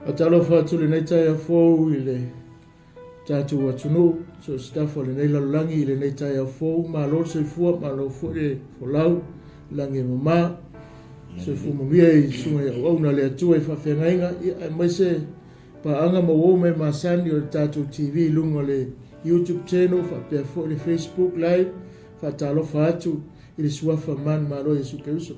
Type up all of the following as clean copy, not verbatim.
Faatalofa atu lenei taeao fou i le tatou atunuu, so o se tafa o lenei lalolagi i lenei taeao fou. Malo le soifua, malo foi le folau, lagi e mama. Soifua manuia i susuga i auauna a le Atua i faafeagaiga, ia, aemaise paaga ma uo mea masani o le tatou TV i luga o le YouTube channel faapea foi le Facebook Live. Faatalofa atu i le suafa manumalo Iesu Keriso.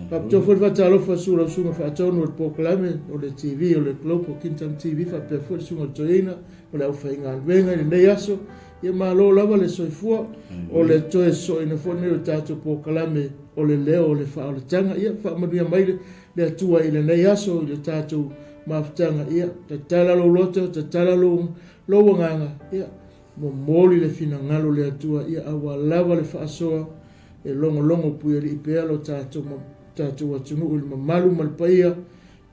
Faapitoa foi le faatalofa su lau susuga faatonu o le polokalame o le TV o le Global Kingdom TV faapea foi le susuga o le toeaina o le aufaigaluega i lenei aso. Ia malo lava le soifua o le toe sosoina foi lenei o le tatou polokalame o le leo o le faaolataga. Ia faamanuia mai le Atua i lenei aso i le tatou mafutaga. Ia tatala lou loto, tatala lou, lou agaga. Ia momoli le finagalo o le Atua. Ia aua lava le faasoa e logologo puialii pea lo tatou, tatou atunuu i le mamalu ma le paia,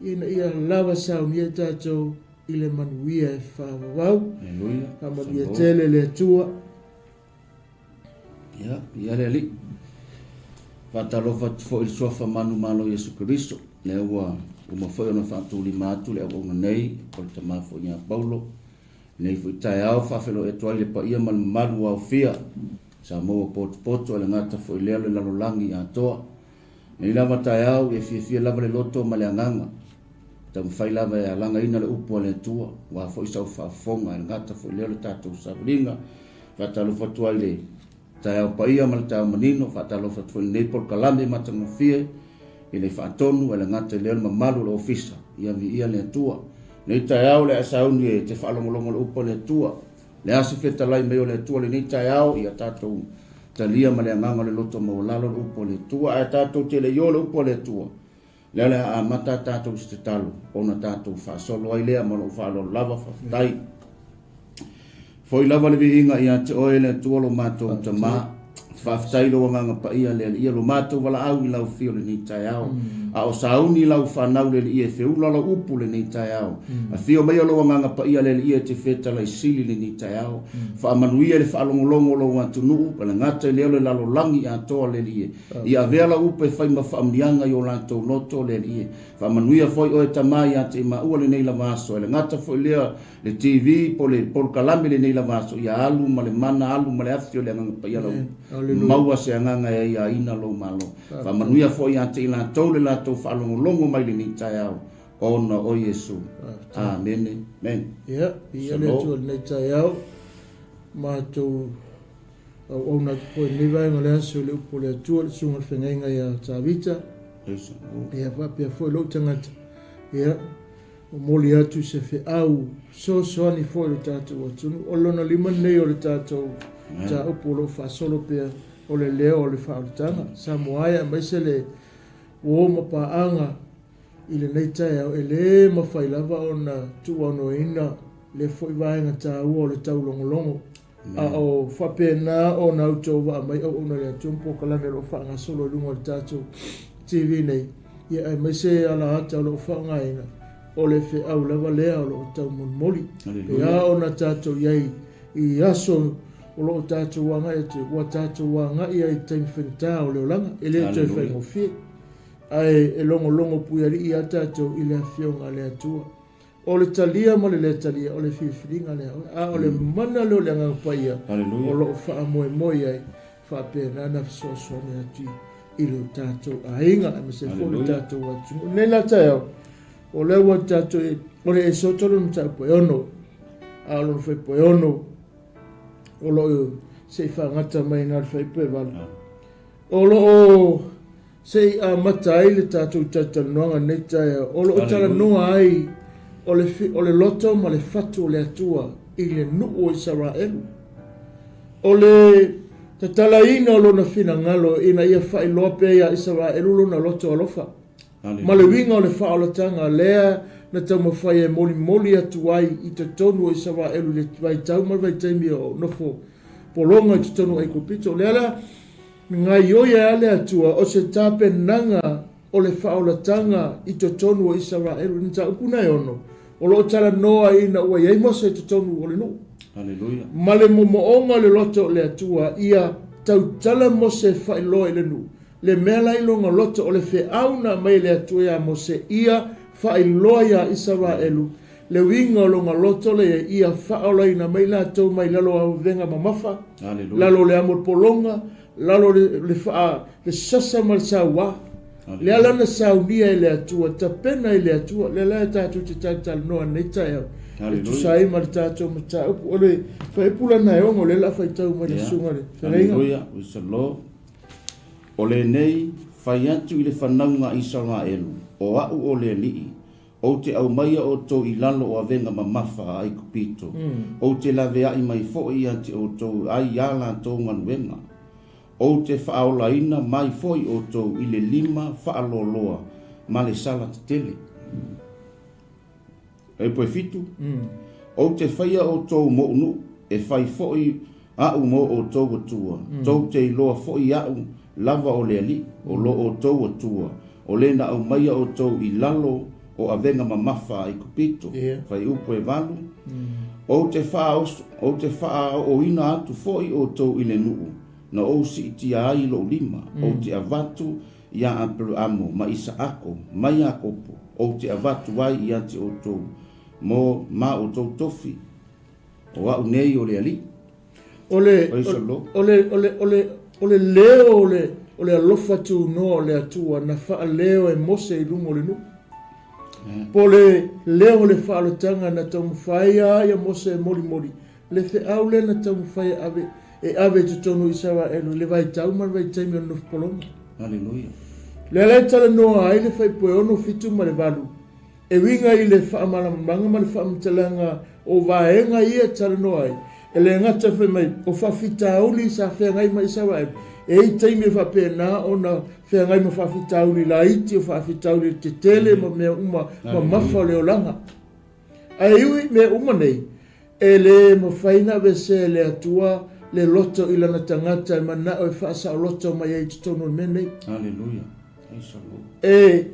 ina ia lava saunia i tatou i le manuia e faavavau. Faamanuia tele le Atua. Ia, ia le Alii. Faatalofa atu foi i le suafa manumalo Iesu Keriso, lea ua uma foi ona faatulima atu le auauna nei, o le tama foi ia Paulo. Lenei foi taeao faafeiloai atu ai le paia ma le mamalu ua aofia sa maua potopoto e le gata foi lea o le lalolagi atoa. Nei lava taeao ia fiafia lava le loto ma le agaga, taumafai lava e alagaina le upu a le Atua, aua foi sau faafofoga e le gata foi lea o le tatou savaliga. Faatalofa atu ai le taeao paia ma le taeao manino, faatalofa atu foi i lenei polokalame matagofie i le faatonu e le gata i lea o le mamalu o le ofisa, ia viia le Atua. Nei taeao le a sauni e te faalogologo le upu a le Atua. Le a se fetalai mai o le Atua lenei taeao, ia tatou talia ma le agaga o le loto maualalo le upu a le Atua. Ae tatou te le i o le upu a le Atua, lea o le a amata a tatou i se tatalo, ona tatou faasolo ai lea ma lou faaaloalo lava. Faafetai. Foi lava le viiga ia te oe le Atua lo matou Tama. Faafetai lou agaga paia le Alii lo matou valaau i lau afio lenei taeao. A o sauni lau fanau le Alii e feula lau upu lenei taeao. Afio mai o lou agaga paia le Alii e te fetalai sili lenei taeao. Faamanuia le faalogologo o lou atunuu, e le gata i lea o le lalolagi atoa le Alii. Ia avea lau upu e fai ma faamanuiaga i o latou loto le Alii. Faamanuia foi oe Tama ia te i maua lenei lava aso, e le gata foi lea Le TV po le polokalame lenei lava aso ia alu ma le mana alu ma le afi o le Agaga Paia lau maua se agaga e aiaina lou malo. Faamanuia foi ia te i latou le latou faalogologo mai lenei taeao ona o Iesu. Amene. Amen. Ia, viia le Atua i lenei taeao. Matou auauna atu foi i lenei vaega o le aso i le upu o le Atua, le susuga i le feagaiga ia Tavita. Ia faapea foi lou tagata. Ia, Momoli atu se feau fesoasoani foi i lo tatou atunuu. O le lona lima lenei o le tatou mataupu o lo o faasolo pea o le leo o le faaolataga. Samoa e aemaise le uo ma paaga i lenei taeao e le mafai lava ona tuuaunoaina lea foi vaega taua o le taulogologo. A o faapena ona outou vaa mai auauna le Atua ma polokalame o lo o faagasolo i luga o le tatou TV nei, ia aemaise ala ata o lo o faaaogaina, o le feau lava lea o lo o taumolimoli. E ao ona tatou i ai i aso o lo o tatou agai atu, ua tatou agai ai i taimi faigata o le olaga, e le toe faigofie. Ae e logologo puialii lava tatou i le Afioga a le Atua. O le talia ma le le talia, o le filifiliga lea oe. A o le mana lea o le Agaga Paia o lo o faamoemoe ai, faapena ona fesoasoani atu i lo tatou aiga, aemaise foi lo tatou atunuu. Nei la taeao, o lea ua tatou, o le Esoto lona mataupu e 6, a o lona fuaiupu e 6, o lo o se i faagata mai na le fuaiupu e 8. O lo o Se i amata ai le tatou talatalanoaga i lenei taeao, o lo o talanoa ai o le, o le loto ma le fatu o le Atua i le nuu o Isaraelu. O le tatalaina o lona finagalo ina ia faailoa pea iā Isaraelu lona loto alofa, ma le uiga o le faaolataga lea na taumafai e molimoli atu ai i totonu o Isaraelu i le vaitau ma le vaitaimi o nofo pologa i totonu o Aikupito. O lea la, Gaioi ai le Atua o se tapenaga o le faaolataga i totonu o Isaraelu. I le mataupu na e ono, o lo o talanoa ina ua i ai Mose i totonu o le nuu. Haleluia. Ma le momooga o le loto o le Atua, ia tautala Mose e faailoa i le nuu, le mea la i lona loto o le feau na aumai e le Atua iā Mose, ia Faailoa iā Isaraelu le uiga o lona loto lea ia faaolaina mai latou mai lalo o avega mamafa, lalo o le amo pologa, lalo o le faa le sasa ma le sauā. Lea la na saunia e le Atua, tapena e le Atua, lea la e tatou te talatalanoa i lenei taeao, e tusa ai ma le tatou mataupu. O le fuaiupu lana e 6 lea o le a faitau mai le susuga i le feagaiga. Hallelujah, praise the Lord. O lenei, fai atu i le fanauga a Isaraelu, o a'u o le Alii, ou te aumaia outou i lalo o avega mamafa a Aikupito, ou te laveai mai foi ia te outou ai ā latou galuega. Ou te faaolaina mai foi outou i le lima faaloaloa ma le sala tetele. Fuaiupu e 7, Ou te faia outou moʻu nuʻu, e fai foi aʻu mo outou Atua, tou te iloa foi aʻu lava o le Alii, o lo outou Atua, o le na aumaia outou i lalo o avega mamafa a Aikupito. Fuaiupu e 8, Ou te ou te faaooina atu foi outou i le nuu na ou siitia ai lou lima, ou te avatu iā Aperamo ma Isaako ma Iakopo, ou te avatu ai ia te outou mo ma outou tofi, o a'u nei o le Alii. O le, o le, o le, o le, o le leo o le, o le alofa tunoa o le Atua na faaleo e Mose i luga o le nuu. Po o le leo o le faaolotaga na taumafai ai ia Mose e molimoli le feau lea na taumafai e ave, e ave i totonu o Isaraelu i le vaitau ma le vaitaimi o le nofopologa. Aleluia. Lea la e talanoa ai le fuaiupu e 6, 7 ma le 8, e uiga i le faamalamalamaga ma le faamatalaga o vaega ia e talanoa ai, e le gata fai mai o faafitauli sa feagai ma Isaraelu, e i ai taimi e faapena ona feagai ma faafitauli laiti, o faafitauli tetele ma mea uma mamafa o le olaga. Ae ui i mea uma nei, e le mafai ona aveesea e le Atua le loto i lana tagata e manao e faasaoloto mai ai i totonu o le mea nei. Aleluia. E,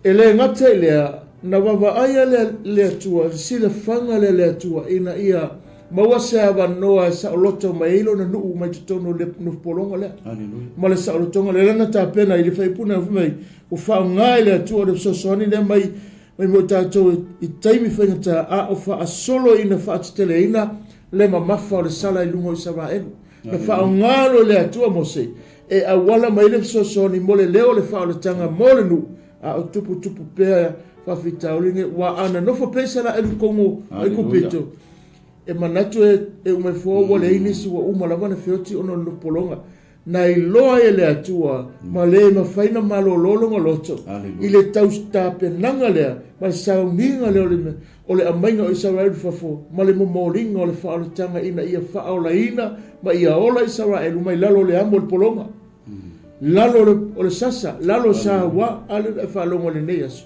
e le gata i lea, na vaavaaia le, le Atua, le silafaga lea le Atua, ina ia maua se avanoa e saoloto mai ai lona nuu mai totonu o le nofopologa lea. Aleluia. Ma le saolotoga lea na tapena i le faipuna fai mai, ua faaaoga e le Atua le fesoasoani lea mai mai mo tatou i taimi faigata a o faasolo ina faateteleina le mamafa o le sala i luga o Isaraelu. Na faaaoga loa e le Atua Mose e auala mai le fesoasoani mo le leo o le faaolataga mo le nuu, a o tuputupu pea faafitauli nei, ua a na nofo pea Isaraelu i totonu o Aikupito, e manatu e uma ifo ua leai nisi ua uma lava ona feoti ona o le nofopologa. Na iloa ai e le Atua ma le mafai na malolo lona loto i le tau tapenaga lea ma le sauniga lea o le aumaiga o Isaraelu i fafo ma le momoliga o le faaolataga ina ia faaolaina ma ia ola Isaraelu mai lalo o le amo o le pologa, lalo o le sasa, lalo o saua. A lea na e faalogo i lenei aso,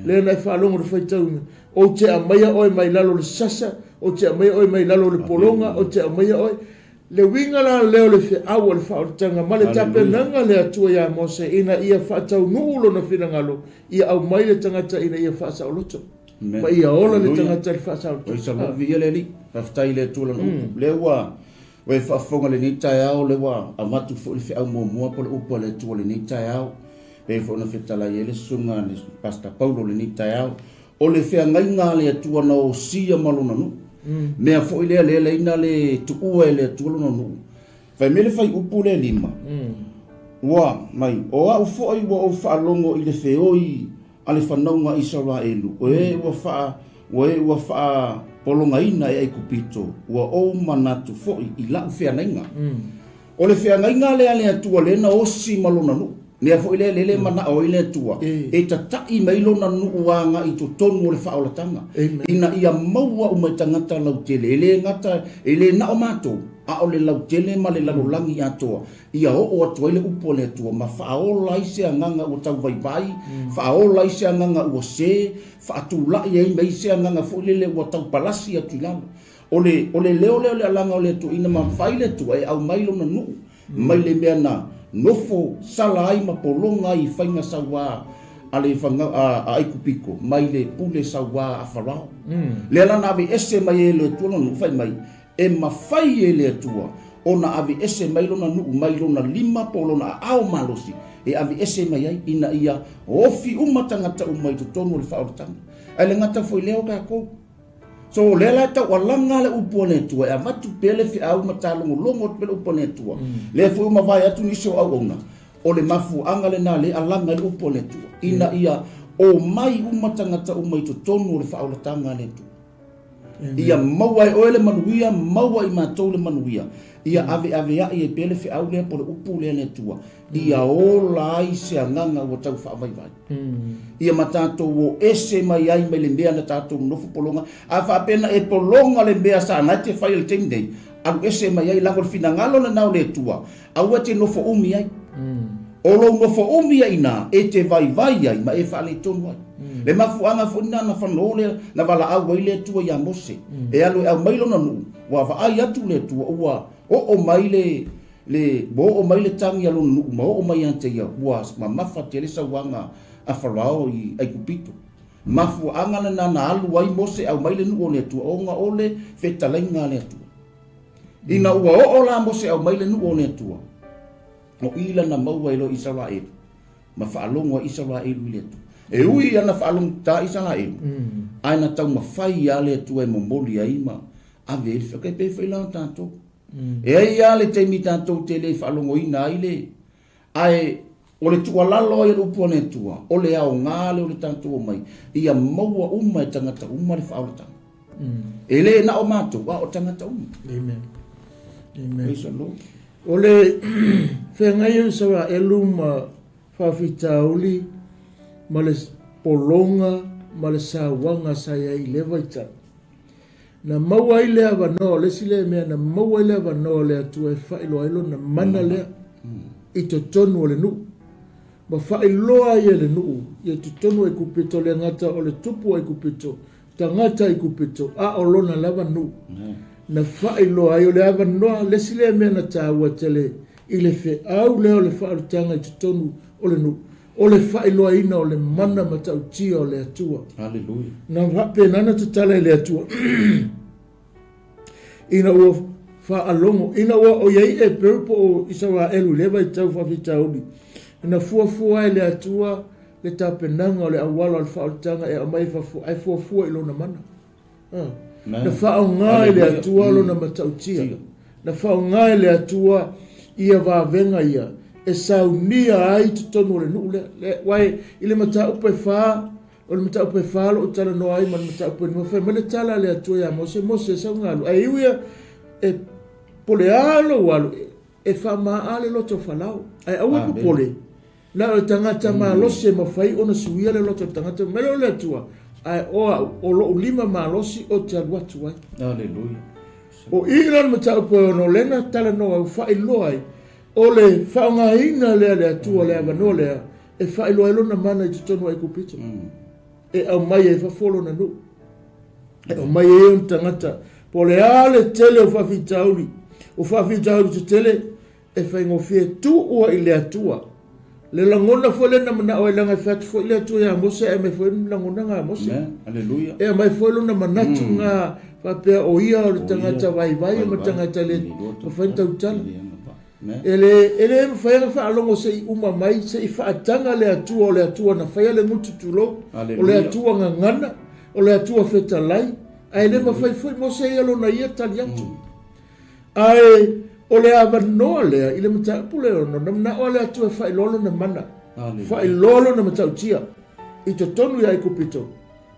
lea na e faalogo i le faitauina, ou te aumaia oe mai lalo o le sasa, ou te aumaia oe mai lalo o le pologa, ou te aumaia oe. Le uiga la lea o le feau o le faaolataga ma le tapenaga a le Atua iā Mose ina ia faataunuu lona finagalo, ia aumai le tagata ina ia faasaoloto, ma ia ola le tagata i le faasaolotoga. Oi sa viia le Alii. Faafetai i le Atua lana upu. Lea ua ua e faafofoga i lenei taeao, lea ua avatu foi le feau muamua po o le upu a le Atua i lenei taeao, pei foi ona fetalai ai le susuga a le Pastor Paulo i lenei taeao. O le feagaiga a le Atua na osia ma lona nuu. Mea foi lea lea leai na le tuua e le Atua lona nuu. Fai mai le fuaiupu lea 5, Ua mai, o au foi ua ou faalogo i le feoi a le fanauga a Isaraelu, o e ua faa, ua e ua faapologaina e Aikupito, ua ou manatu foi i lau feagaiga. O le feagaiga lea a le Atua lea na osi ma lona nuu. Mea foi lea lele manao ai le Atua e tata'i mai lona nuu aga'i i totonu o le faaolataga, ina ia maua uma i tagata lautele, e le gata, e le na o matou, a o le lautele ma le lalolagi atoa, ia oo atu ai le upu a le Atua ma faaola ai se agaga ua tau vaivai, faaola ai se agaga ua se, faatula'i ai mai se agaga foi lele ua tau palasi atu i lalo. O le, o le leo lea o le alaga o le Atua, ina mafai le Atua e aumai lona nuu mai le mea na nofo sala ai ma pologa ai i faiga sauā a le fanau, a, a Aikupito, mai le pule sauā a Farao. Lea la na aveese mai ai e le Atua lona nuu, fai mai, e mafai e le Atua ona aveese mai lona nuu mai lona lima po o lona aao malosi. e aveese mai ai ina ia ofi uma tagata uma i totonu o le faaolataga. Ae le gata foi i lea o tatou. So o lea la e taualaga le upu a le Atua e avatu pea le feau ma talogologo atu pea le upu a le Atua. Lea foi ua mavae atu nisi o auauna, o le mafuaaga lena lea e alaga ai le upu a le Atua, ina ia omai uma tagata uma i totonu o le faaolataga a le Atua. Ia maua e oe le manuia, maua i matou le manuia. Ia aveaveai ai pea le feau lea po o le upu lea a le Atua, ia ola ai se agaga ua tau faavaivai. Ia ma tatou o ese mai ai mai le mea na tatou nonofo pologa. A faapea na e pologa le mea sa na e te faia i le taimi nei, alu ese mai ai, leaga o le finagalo lena o le Atua, aua e te nofo umi ai. O lou nofo umi ai ina, e te vaivai ai ma e faaletonu ai. Le mafuaaga foi lena na fano lea, na valaau ai le Atua ia Mose, e alu e aumai lona nuu, ua vaai atu le Atua ua oo mai le, le, ua oo mai le tagi a lona nuu ma oo mai ia te ia, ua mamafa tele sauaga a Farao i Aikupito. Mafuaaga lena na alu ai Mose e aumai le nuu o le Atua, ona o le fetalaiga a le Atua. Ina ua oo la Mose aumai le nuu o le Atua, o i lana maua ai loa Isaraelu, ma faalogo ai Isaraelu i le Atua. E ui ia na faalogotata Isaraelu, ae na taumafai lava le Atua e momoli ai ma ave ai le feau. E pei foi la o tatou. E ai lava le taimi tatou te le faalogoina ai le, ae o le tuualalo ai a le upu a le Atua, o le aoga lea o le tatou omai, ia maua uma e tagata uma le faaolataga. E le na o matou, a o tagata uma. Amen. Amen. Praise the Lord. O le feagai o Isaraelu ma faafitauli ma le pologa ma le sauaga sa i ai i lea vaitau. Na maua ai le avanoa, o le isi lea mea, na maua ai le avanoa o le Atua e faailoa ai lona mana lea i totonu o le nuu. Ma faailoa ai e le nuu i totonu o Aikupito, le gata o le tupu o Aikupito, tagata Aikupito, a o lona lava nuu. Na faailoa ai, o le avanoa, le isi lea mea na taua tele i le feau lea o le faaolataga i totonu o le nuu, o le faailoaina o le mana matautia o le Atua. Aleluia. Na faapena ona tatala i le Atua ina ua faalogo, ina ua o i ai Eperu po o Isaraelu i lea vaitau faafitauli, na fuafua ai le Atua le tapenaga o le auala o le faaolataga e aumai i fafo, ae fuafua i lona mana. Na faaaoga e le Atua lona matautia. Na faaaoga e le Atua ia vavega ia e saunia ai totonu o le nuu lea. Aua i le mataupu e fa, o le mataupu e fa o lo o talanoa ai ma le mataupu e lua, fai mai le tala a le Atua ia Mose, Mose e sau galu, ae iu ia e po o le a lou alu, e faamaa le loto o Falao, ae aua e popole. Na o le tagata malosi e mafai ona suia le loto o le tagata, mai lea o le Atua, ae o au, o lou lima malosi ou te alu atu ai. Aleluia. O i la le mataupu e ono lea na talanoa ai, ua faailoa ai, o le faaaogaina lea e le Atua o le avanoa lea e faailoa ai lona mana i totonu o Aikupito, e aumai ai fafo lona nuu, e aumai ai ona tagata. Po o le a le tele o faafitauli, o faafitauli tetele, E faigofie tuua i le Atua. Le lagona foi lea na manao ai leaga e fai atu foi le Atua ia Mose ae aumai foi le lagona ga Mose. Aleluia. E aumai foi lona manatu ga faapea o ia o le tagata vaivai ma tagata le mafai ona tautala. E le e le mafai ona faalogo se i uma mai se i faataga le Atua o le Atua na faia le gutu tulou, o le Atua gagana, o le Atua fetalai, ae le mafai foi Mose ia lona ia tali atu. Ae o le avanoa lea i le mataupu lea ono, na manao le Atua e faailoa lona mana, faailoa lona matautia i totonu ia Aikupito,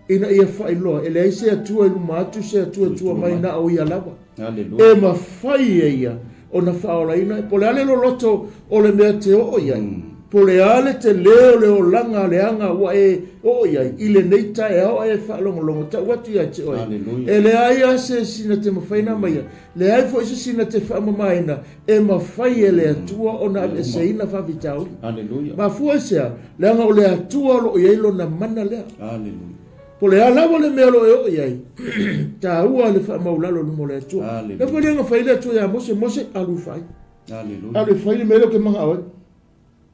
ina ia faailoa e leai se Atua i luma atu, se Atua i tua mai, na o ia lava. E mafai e ia ona faaolaina, po o le a le loloto o le mea te oo i ai, po o le a le tele o le olaga leaga ua e oo i ai i lenei taeao a e faalogologo tau atu ia te oe, e leai lava se sina te mafai ona aumaia, leai foi se sina te faamamaina e mafai e le Atua ona aveeseina faafitauli. Mafua i se a? Leaga o le Atua o lo o i ai Lona mana lea. Po o le a lava le mea o lo o e oo i ai, taua le faamaulalo i luma o le Atua. Lea foi le na fai le Atua ia Mose, Mose, alu e fai. Alu e fai le mea lea ou te manao ai.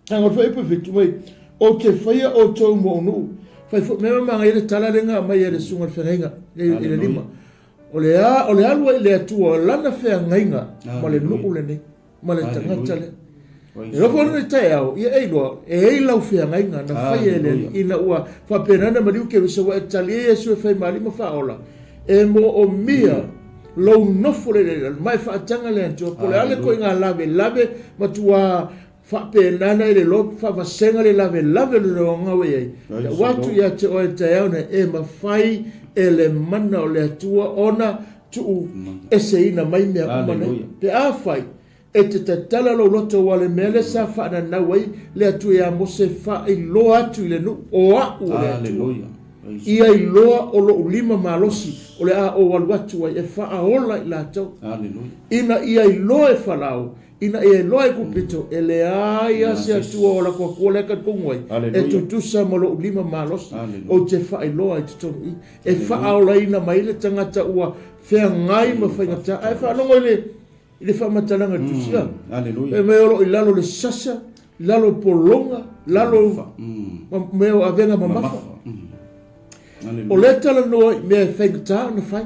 Leaga o le fuaiupu e 7 mai, Ou te faia outou mo ou nuu. Fai foi mea manaia le tala lea na aumai e le susuga i le feagaiga i le lima. O le a, o le alu ai i le Atua o lana feagaiga ma le nuu lenei, ma le tagata lea. E nofo ai le taeao, ia e iloa, e i ai lau feagaiga na faia e le Alii ina ua faapena ona maliu Keriso ua e tali ai Iesu e fai ma Alii ma Faaola, e moomia lou nofo lelei i lalo ma e faataga le Atua. Po o le a le ituaiga lavelave matua faapena ona e le iloa faavasega le lavelave o le loaga ua i ai, tau atu ia te oe i le taeao nei, e mafai e le mana o le Atua ona tuu eseina mai mea uma nei. Pe afai E te tatala lou loto aua le mea lea sa faananau ai le Atua ia Mose e faailoa atu i le nuu, o A'u o le Atua. Ia iloa o lo'u lima malosi o le a ou alu atu ai e faaola i latou, ina ia iloa e Farao, ina ia iloa e Aikupito, e leai lava se Atua o latou Atua la e talitonu ai, e tutusa ma lo'u lima malosi ou te faailoa i totonu i i, e faaolaina mai ai le tagata ua feagai ma faigata. Ae faalogo i le. I le faamatalaga i le Tusi, a. Fai mai o lo o i lalo o le sasa, lalo o pologa, lalo ma mea o avega mamafa. O lea talanoa i mea e faigata ona fai.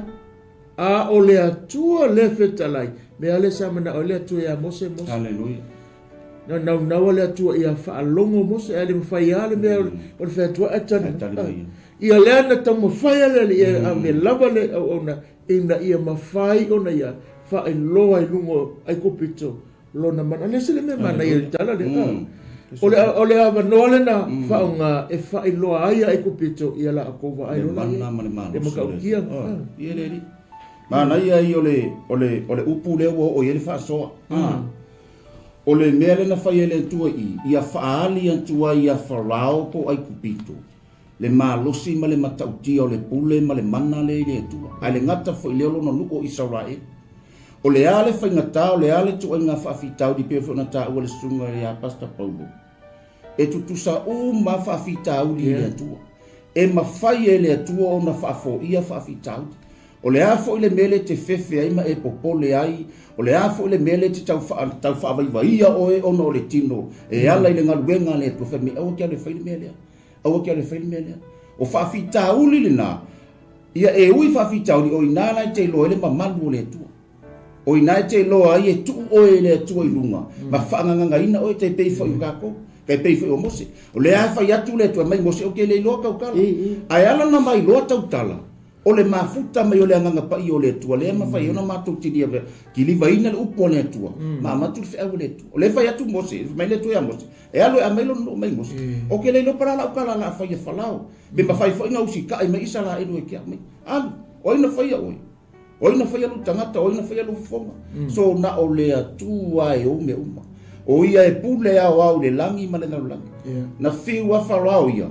A o le Atua lea fetalai, mea lea sa manao ai le Atua ia Mose, Mose. Na naunau le Atua ia faalogo Mose, ae le mafai lava le mea o le fai atu ae tali mai. Ia lea na taumafai le Alii e ave lava le auauna ina ia mafai ona ia faailoa i luga o Aikupito lona mana. Le ese le mea manaia i le tala lea. O le, o le avanoa lena faaaoga e faailoa ai Aikupito ia latou vaai Le mana ma le malosi. Le matautia. Ia le alii. Manaia ia o le, o le, o le upu lea ua oo i ai le faasoa. O le mea lea na fai e le Atua i i, ia faaali atu ai ia Farao po o Aikupito, le malosi ma le matautia o le pule ma le mana lea i le Atua, ae le gata foi i lea o lona nuu o Isaraelu. O le a le faigata, o le a le ituaiga faafitauli pei foi ona taua e le susuga ia Pastor Paulo, e tutusa uma faafitauli i le Atua. E mafai e le Atua ona faafoia faafitauli. O le a foi le mea lea e te fefe ai ma e popole ai, o le a foi le mea lea e te tau, tau faavaivaia oe ona o le tino e ala i le galuega a le Atua, fai mai, aua e te alu e fai le mea lea. Aua te alu e fai le mea lea. O faafitauli lena, ia e ui faafitauli, o i ina la e te iloa ai le mamalu o le Atua. O i ina e te iloa ai e tuu oe e le Atua i luga, ma faagagagaina oe, tai pei foi o tatou, tai pei foi o Mose. O lea e fai atu le Atua, mai Mose, ou te le iloa tautala. Ae ala ona mailoa tautala, O le mafuta mai o le Agaga Paia o le Atua, lea e mafai ai ona matou kilivaina le upu a le Atua, ma avatu le feau a le Atua. O lea e fai atu Mose, fai mai le Atua ia Mose, e alu e aumai lona nuu mai Mose. Ou te le iloa po o le a lau tala o le a fai e Falao, pe mafai foi ona usitai mai Isaraelu e te aumai. Alu, o ai na faia oe? O ai na faia lou tagata? O ai na faia lou fofoga? So na o le Atua e ou mea uma. O ia e pule aoao i le lagi ma le lalolagi. Na fiu a Farao ia.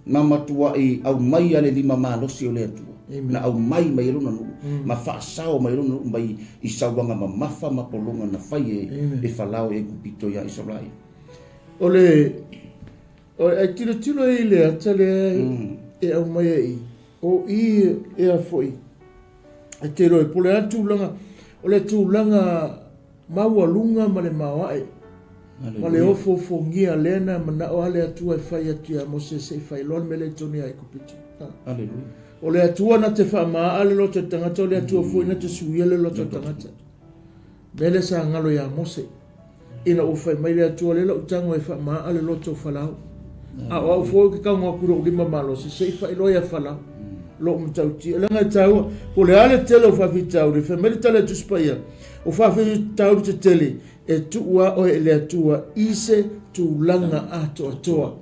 Na matuai aumaia le lima malosi o le Atua, na aumai mai ai lona nuu, ma faasao mai ai lona nuu mai i sauaga mamafa ma pologa na fai e Falao i Aikupito ia Isaraelu. O le, o le, ai tilotilo i le ata lea e aumai ai i, o i ea foi, e te iloa po o le a le tulaga, o le tulaga maualuga ma le maoae, ma le ofoofogia lea na manao lava le Atua e fai atu ia Mose se i faailoa le mea lea i totonu ia Aikupito. O le Atua na te faamaa le loto o le tagata, o le Atua foi na te suia le loto o le tagata. Mea lea sa galo ia Mose. Ina ua fai mai le Atua, lea lau tago e faamaa le loto o Falao. A o au foi ou te tago atu i lou lima malosi se i faailoa ia Falao lou matautia. Leaga e taua, po o le a le tele o faafitauli, fai mai le tala a le Tusi Paia, o faafitauli tetele e tuu lava oe e le Atua i se tulaga atoatoa.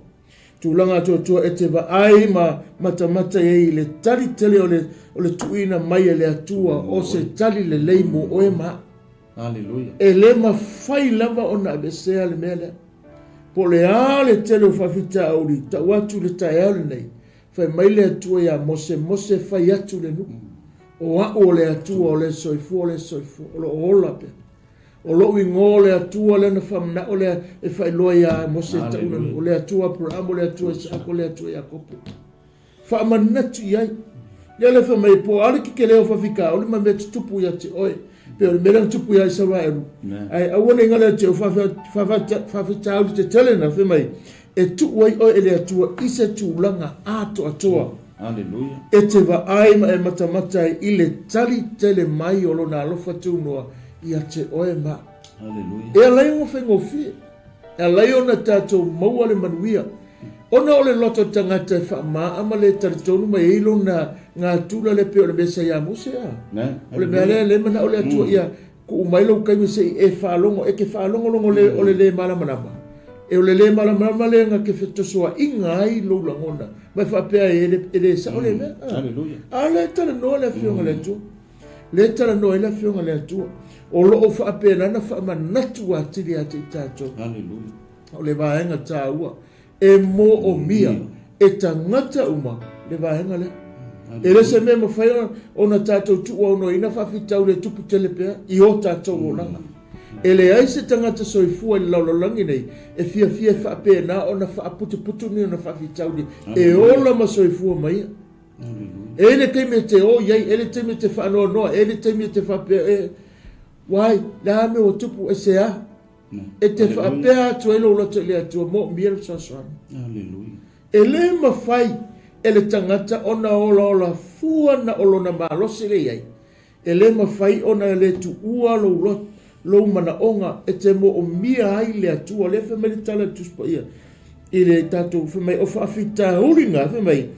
Tulaga atoatoa e te vaai ma matamata i ai i le tali tele o le, o le tuuina mai e le Atua o se tali lelei mo oe ma au. Aleluia. E le mafai lava ona aveesea le mea lea. Po o le a le tele o faafitauli, tau atu i le taeao lenei, fai mai le Atua ia Mose, Mose fai atu le nuu, o a'u o le Atua o le soifua o le soifua, o lo o ola pea. O lo'u igoa o le Atua lea na faamana'o lea e faailoa ia Mose e tau le nuu, o le Atua Aperamo, o le Atua Isaako, o le Atua Iakopo. Faamanatu i ai. Lea le fai mai, po o a le kekelē o faafitauli ma mea tutupu ia te oe, pei o le mea lea na tupu ia Isaraelu. Ae aua ne i galo ia te oe faafitauli tetele na, fai mai, e tuu ai oe e le Atua i se tulaga atoatoa. Aleluia. E te vaai ma e matamata ai i le tali tele mai o Lona alofa tunoa ia te oe ma. Aleluia. E ala ai ona faigofie. E ala ai ona tatou maua le manuia. Ona o le loto tagata e faamaa ma le talitonu ma e i ai lona natura lea pei o le mea sa ia Mose a. O le mea lea lea manao le Atua ia tuu mai lou taimi se i e faalogo, e te faalogologo le o le le malamalama. E o le le malamalama lea na te fetosoaina ai lou lagona ma e faapea ai e le sao lea mea. A o lea e talanoa le Afioga i le Atua. Lea e talanoa ai le Afioga i le Atua. O lo o faapena ona faamanatu atili ia te i tatou. O le vaega taua e moomia e tagata uma le vaega lea. E le se mea e mafai ona tatou tuuaunoaina faafitauli e tupu tele pea i o tatou olaga. E leai se tagata soifua i le lalolagi nei e fiafia e faapena ona faaputuputu ni ona faafitauli e ola ma soifua mai ia. E i ai le taimi e te o i ai, e i ai le taimi e te faanoanoa, e i ai le taimi e te faapea e, Wai, le a mea ua tupu, e se a? E te faapea atu ai lou loto i le Atua, moomia le fesoasoani. E le mafai e le tagata ona olaola fua na o lona malosi le i ai. E le mafai ona le tuua lou loto, lou manaoga e te moomia ai le Atua. Lea fai mai le tala i le Tusi Paia i le tatou, fai mai, o faafitauli na, fai mai,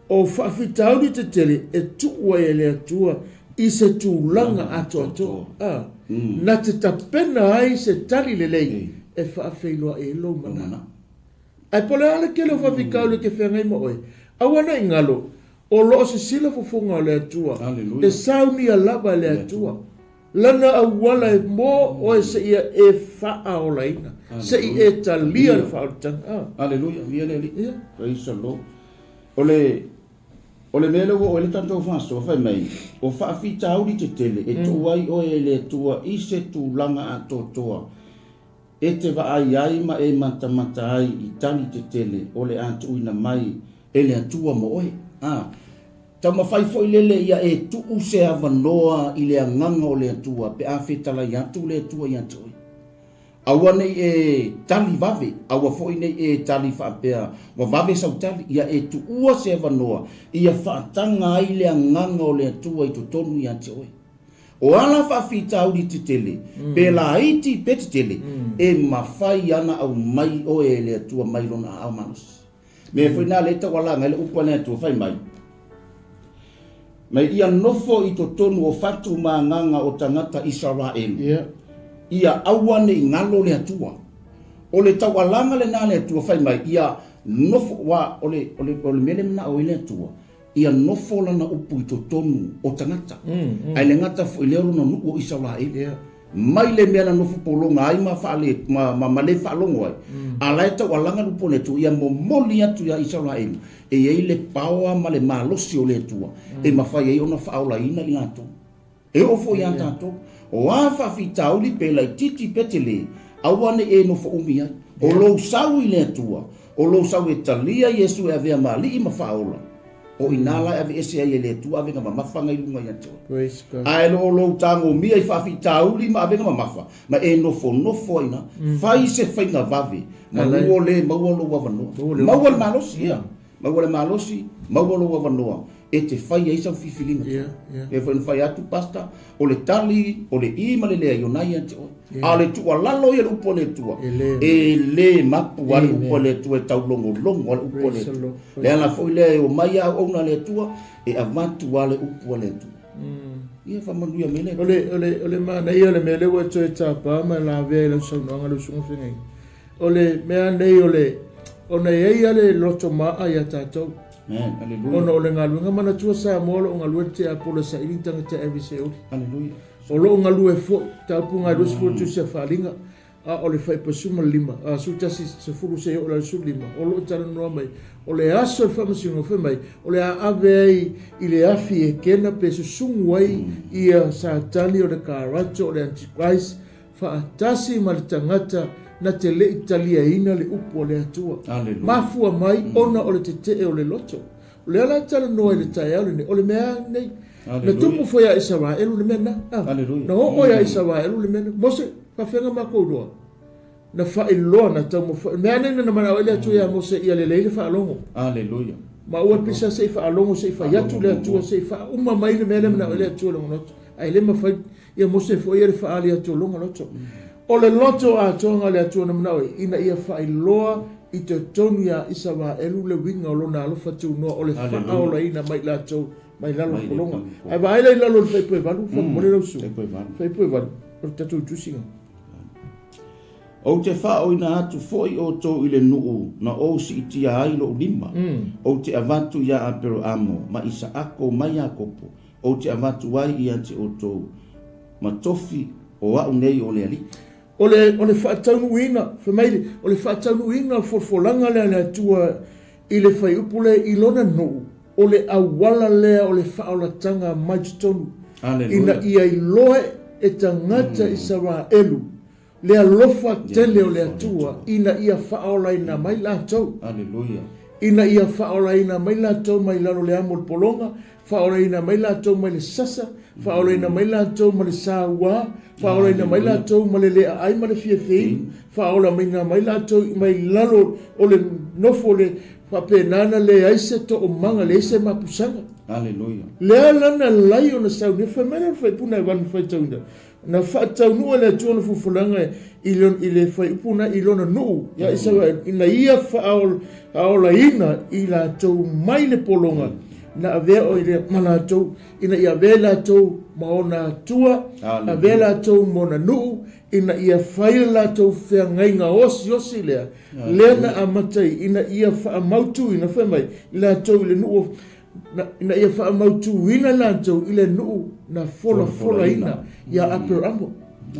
O faafitauli tetele e tuu ai e le Atua i se tulaga atoatoa, a, na te tapena ai se tali lelei e faafeiloai ai lou manao. Ae po o le a le tele o faafitauli e te feagai ma oe, aua ne i galo, o lo o sisila fofoga o le Atua, e saunia lava e le Atua Lana auala e mo oe seia e faaolaina, se i e talia le faaolataga. Aleluia, viia le Alii. Praise the Lord. O le, o le mea lea ua oo ai le tatou faasoa, fai mai, o faafitauli tetele e tuu ai oe e le Atua i se tulaga atoatoa e te vaai ai ma e matamata ai i tali tetele o le a tuuina mai e le Atua mo oe. A. Taumafai foi lele ia e tuu se avanoa i le Agaga o le Atua pe a fetalai atu le Atua ia te oe. Aua ne i e tali vave, aua foi ne i e tali faapea ua vave sau tali, ia e tuua se avanoa ia faataga ai le Agaga o le Atua i totonu ia te oe. O ala faafitauli tetele, pe laiti pe tetele, e mafai ana aumai oe e le Atua mai Lona aao malosi. Mea foi na lea e taualaga ai le upu a le Atua fai mai, Mai ia nofo i totonu o fatu ma agaga o tagata Isaraelu, ia aua ne i galo le Atua. O le taualaga lena a le Atua fai mai, ia nofo, ua, o le, o le, o le mea lea e manao ai le Atua, ia nofo lana upu i totonu o tagata, ae le gata foi lea o lona nuu o Isaraelu. Mai le mea na nofo pologa ai ma faale, ma, ma, ma le faalogo ai, a la e taualaga le upu a le Atua, ia momoli atu iā Isaraelu, e i ai le paoa ma le malosi o le Atua, e mafai ai ona faaolaina i latou. E oo foi iā tatou, o a faafitauli pe laitiiti pe tele, aua ne i e nofo umi ai. O lou sau i le Atua, o lou sau e talia Iesu e avea ma Alii ma Faaola, O i ina la e aveese ai e le Atua avega mamafa na i luga ia te oe. Ae lo o lou tagomia i faafitauli ma avega mamafa, ma e nofonofo ai ina, fai se faiga vave, manu o le maua lou avanoa. Maua le malosi, ia. Maua le malosi, maua lou avanoa e te fai ai sau filifiliga. Pei foi ona fai atu, Pastor, o le tali, o le i ma le leai, o na ia te oe. A o le tuualalo ia i le upu a le Atua, e le mapu lava le upu a le Atua, e taulogologo lava le upu a le Atua. Le ala foi lea e omai a auauna a le Atua, e avatu lava le upu a le Atua. Ia faamanuia mai le Atua. O le manaia o le mea lea ua e toe tapa ma lavea i lau saunoaga lau Susuga Fegaina, o le mea nei o le, ona e i ai lava le loto ma'a ia tatou, ona o le galuega. Manatua Samoa o lo o galue le tiapolo e saili ni tagata e ave i Seoli. O lo o galue foi taupuga e 20 tusi a faaaliga, a o le faipa 15, a 11, 10 seia oo i le 15, o lo o talanoa mai, o le aso o le faamasinoga, fai mai, o le a ave ai i le afi e kena pe susugu ai ia Satani o le Karato o le Antichrist faatasi ma le tagata na te le i taliaina le upu a le Atua. Mafua mai ona o le tetee o le loto. O lea la e talanoa i le taeao lenei, o le mea lenei. Na tupu foi ia Isaraelu le mea lena. Na oo ia Isaraelu le mea lena. Mose, faafeaga makou iloa. Na faailoa, na taumafai. Mea nei na manao ai le Atua ia Mose ia lelei le faalogo. Aleluia. Ma aua pisa se i faalogo, se i fai atu le Atua, se i faauma mai le mea lea manao ai le Atua i lona loto. Ae le mafai ia Mose foi ia le faaali atu o lona loto. O le loto atoaga o le Atua na manao ai, ina ia faailoa i totonu iā Isaraelu le uiga o Lona alofa tunoa o le faaolaina mai i latou mai lalo o le pologa. Ae vaai la i lalo o le fuaiupu e valu, faamolemole lau susuga. Fuaiupu e valu, o le tatou tusiga. Ou te faaoina atu foi outou i le nuu na ou siitia ai lou lima, ou te avatu iā Aperoamo ma Isaako ma Iakopo, ou te avatu ai ia te outou ma tofi o a'u nei o le Alii. O le, o le faataunuuina, fai mai, o le faataunuuina o le folafolaga lea a le Atua i le fuaiupu lea i Lona nuu, o le auala lea o le faaolataga mai totonu, ina ia iloa e tagata Isaraelu Le alofa tele o le Atua ina ia faaolaina mai latou. Aleluia. Ina ia faaolaina mai latou mai lalo le amo o le pologa, faaolaina mai latou mai le sasa, faaolaina mai latou ma le saua, faaolaina mai latou ma le le aai ma le fiafiaina, faaolaina mai latou mai lalo o le nofo le faapena na leai se toomaga, leai se mapusaga. Aleluia. Lea la na lai ona saunia, fai mai la le faipuna e vanu faitauina, Na faataunuu e le Atua ona folafolaga i le fuaiupu na i lona nuu ia Isaraelu, ina ia faaolaina i latou mai le pologa na avea o i ma latou, ina ia avea i latou ma ona Atua, avea latou ma ona nuu, ina ia fai le latou feagaiga osiosi lea, lea na amata ai, ina ia faamautuina, fai mai, i latou i le nuu ina ia faamautuina latou i le nuu na folafolaina ia Aperamo.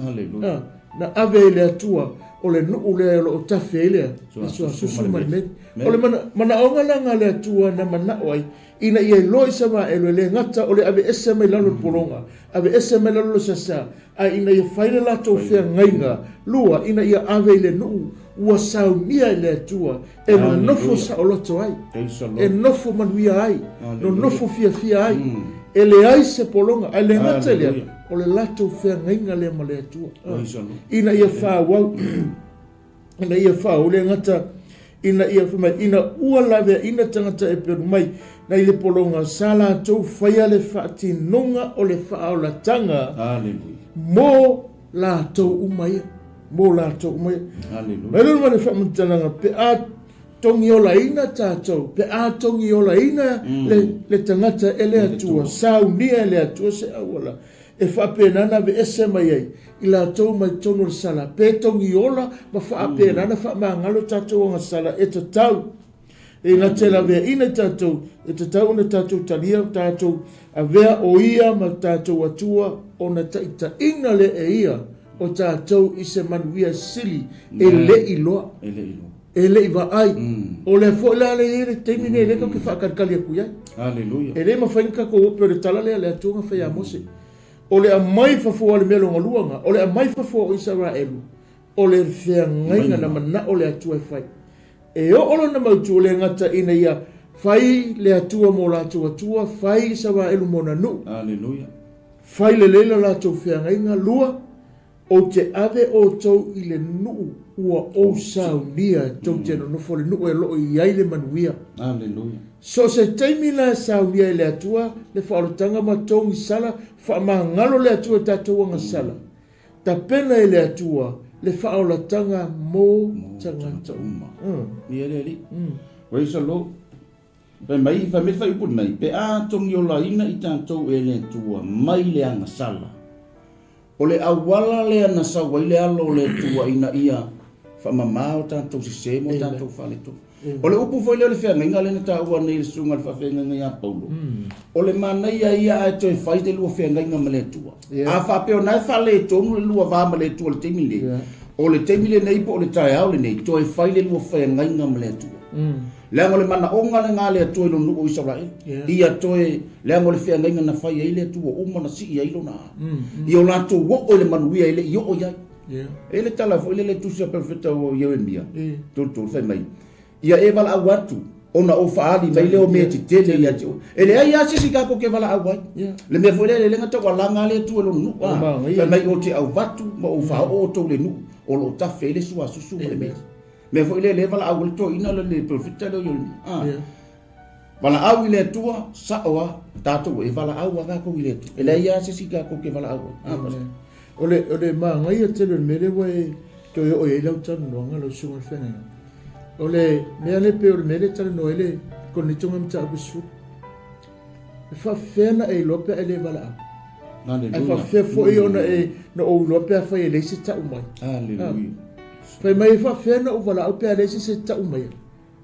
Aleluia. Na ave e le Atua o le nuu lea o lo o tafe ai le suasusu ma le meli. O le manaoga la na le Atua na manao ai ina ia iloa Isaraelu e le gata o le aveese mai lalo o le pologa, aveese mai lalo o le sasa, ae ina ia fai le latou feagaiga lua ina ia ave i le nuu ua saunia e le Atua e nonofo saoloto ai, e nofo manuia ai, nonofo fiafia ai, e leai se pologa, ae le gata i lea, o le latou feagaiga lea ma le Atua, ina ia faaauau, ina ia faaauau, le gata ina ia fai mai, ina ua laveaina tagata e pelu mai nai le pologa sa latou faia le faatinoga o le faaolataga mo latou uma ia, mo latou uma ia. Aleluia. Mai lona le faamatalaga pe a togiolaina tatou, pe a togiolaina le tagata e le Atua, saunia e le Atua se auala e faapena ona aveese mai ai i latou mai totonu o le sala, pe togiola ma faapena ona faamagalo tatou agasala e tatau. E na te laveaina i tatou, e tatau ona tatou talia, tatou avea o ia ma tatou Atua ona taitaiga lea e ia o tatou i se manuia sili e le i loa. E le i loa. E le i vaai. O lea foi la lea e i ai le taimi nei lea tatou te faatalitali atu i ai. Aleluia. E le mafai ona tatou o pei o le tala lea a le Atua na fai ia Mose. O le aumai i fafo o le mea lona lua na, o le aumai i fafo o Isaraelu, o le feagaiga na manao le Atua e fai. E oo lona mautu o le gata ina ia fai le Atua mo latou Atua, fai Isaraelu mo ona nuu. Aleluia. Fai lelei la latou feagaiga. Lua, Ou te ave outou i le nuu ua ou saunia tou te nonofo i le nuu e lo o i ai le manuia. Aleluia. So o se taimi la e saunia ai le Atua le faaolataga ma togisala, faamagalo le Atua i tatou agasala. Tapena e le Atua le faaolataga mo tagata uma. Ia le Alii. Praise the Lord. Fai mai, fai mai le faaiupu lenei, pe a togiolaina i tatou e le Atua mai le agasala, o le auala lea na sau ai le alo o le Atua ina ia faamama o tatou sese ma o tatou faaletonu. O le upu foi lea o le feagaiga lea na taua nei e le susuga i le faafeagaiga ia Paulo, o le manaia ia ae toe fai le lua feagaiga ma le Atua. A faapea o na e faaletonu le lua va ma le Atua i le taimi lenei, o le taimi lenei po o le taeao lenei, toe fai le lua feagaiga ma le Atua. Leaga o le manaoga lena a le Atua i lona nuu o Isaraelu, ia toe, leaga o le feagaiga na fai ai le Atua uma na sii ai lona ā. Ia o latou oo i le manuia e le i oo i ai. E i ai le tala foi lele e tusi a Perofeta o Ieremia, 33, fai mai, Ia e valaau atu, ona ou faaali mai lea o mea tetele ia te oe. E leai lava se isi tatou te valaau ai. Le mea foi lea, e le gata ua laga le Atua i lona nuu, fai mai ou te auvatu ma ou faaoo outou i le nuu o lo o tafe ai le suasusu ma le meli. Mea foi lea lea valaau ai le toeaina le le perofeta lea o Ieremia. Ah. Yeah. Valaau i le Atua, sao a tatou e valaau a tatou i le Atua. E leai lava se isi tatou te valaau ai. Ah, pastor. O le, o le magaia tele o le mea lea ua e toe oo i ai lau talanoaga lau susuga i le feagaiga. O le mea lea pei o le mea lea e talanoa ai le Korinito mataupu 10. E faafefea ona e iloa pe a e le valaau? Ae faafefea foi ona e na ou iloa pe afai e leai se tau mai? Aleluia. Fai mai e faafefea ona ou valaau pe a leai se isi e tau maia?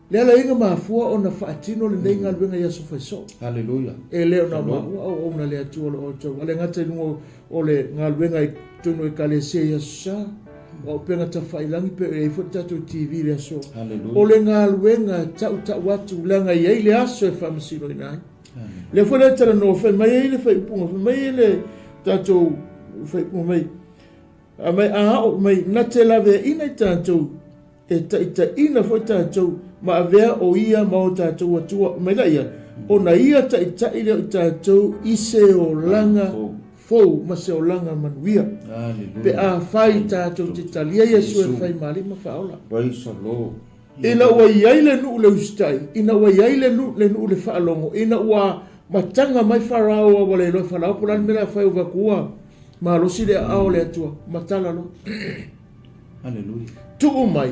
Le ala ai na mafua ona faatino lenei galuega i aso faisoo. Aleluia. E le o na maua auauna a le Atua o lo o outou. A le gata i luga o le galuega i totonu o Ekalesia i Aso Sa, o auupega tafailangi pe o i ai foi le tatou TV i le aso. Aleluia. O le galuega e tautau atu leaga e i ai le aso e faamasinoina ai. Lea foi le talanoa fai mai ai le faaiupuga, fai mai ai le tatou faaiupuga mai, mai a oo mai na te laveaiina i tatou E taitaiina foi tatou ma avea o Ia ma o tatou Atua. Mai laia, ona Ia taitai lea o i tatou i se olaga fou ma se olaga manuia. Pe afai tatou te talia Iesu e fai ma Alii ma Faaola. Praise the Lord. Ina ua i ai le nuu le usitai, ina ua i ai le nuu le nuu le faalogo, ina ua mataga mai Farao a ua le iloa e Farao po o le a le mea o le a fai ua vaku ua malosi le aao o le Atua, matala loa. Aleluia. Tuu mai,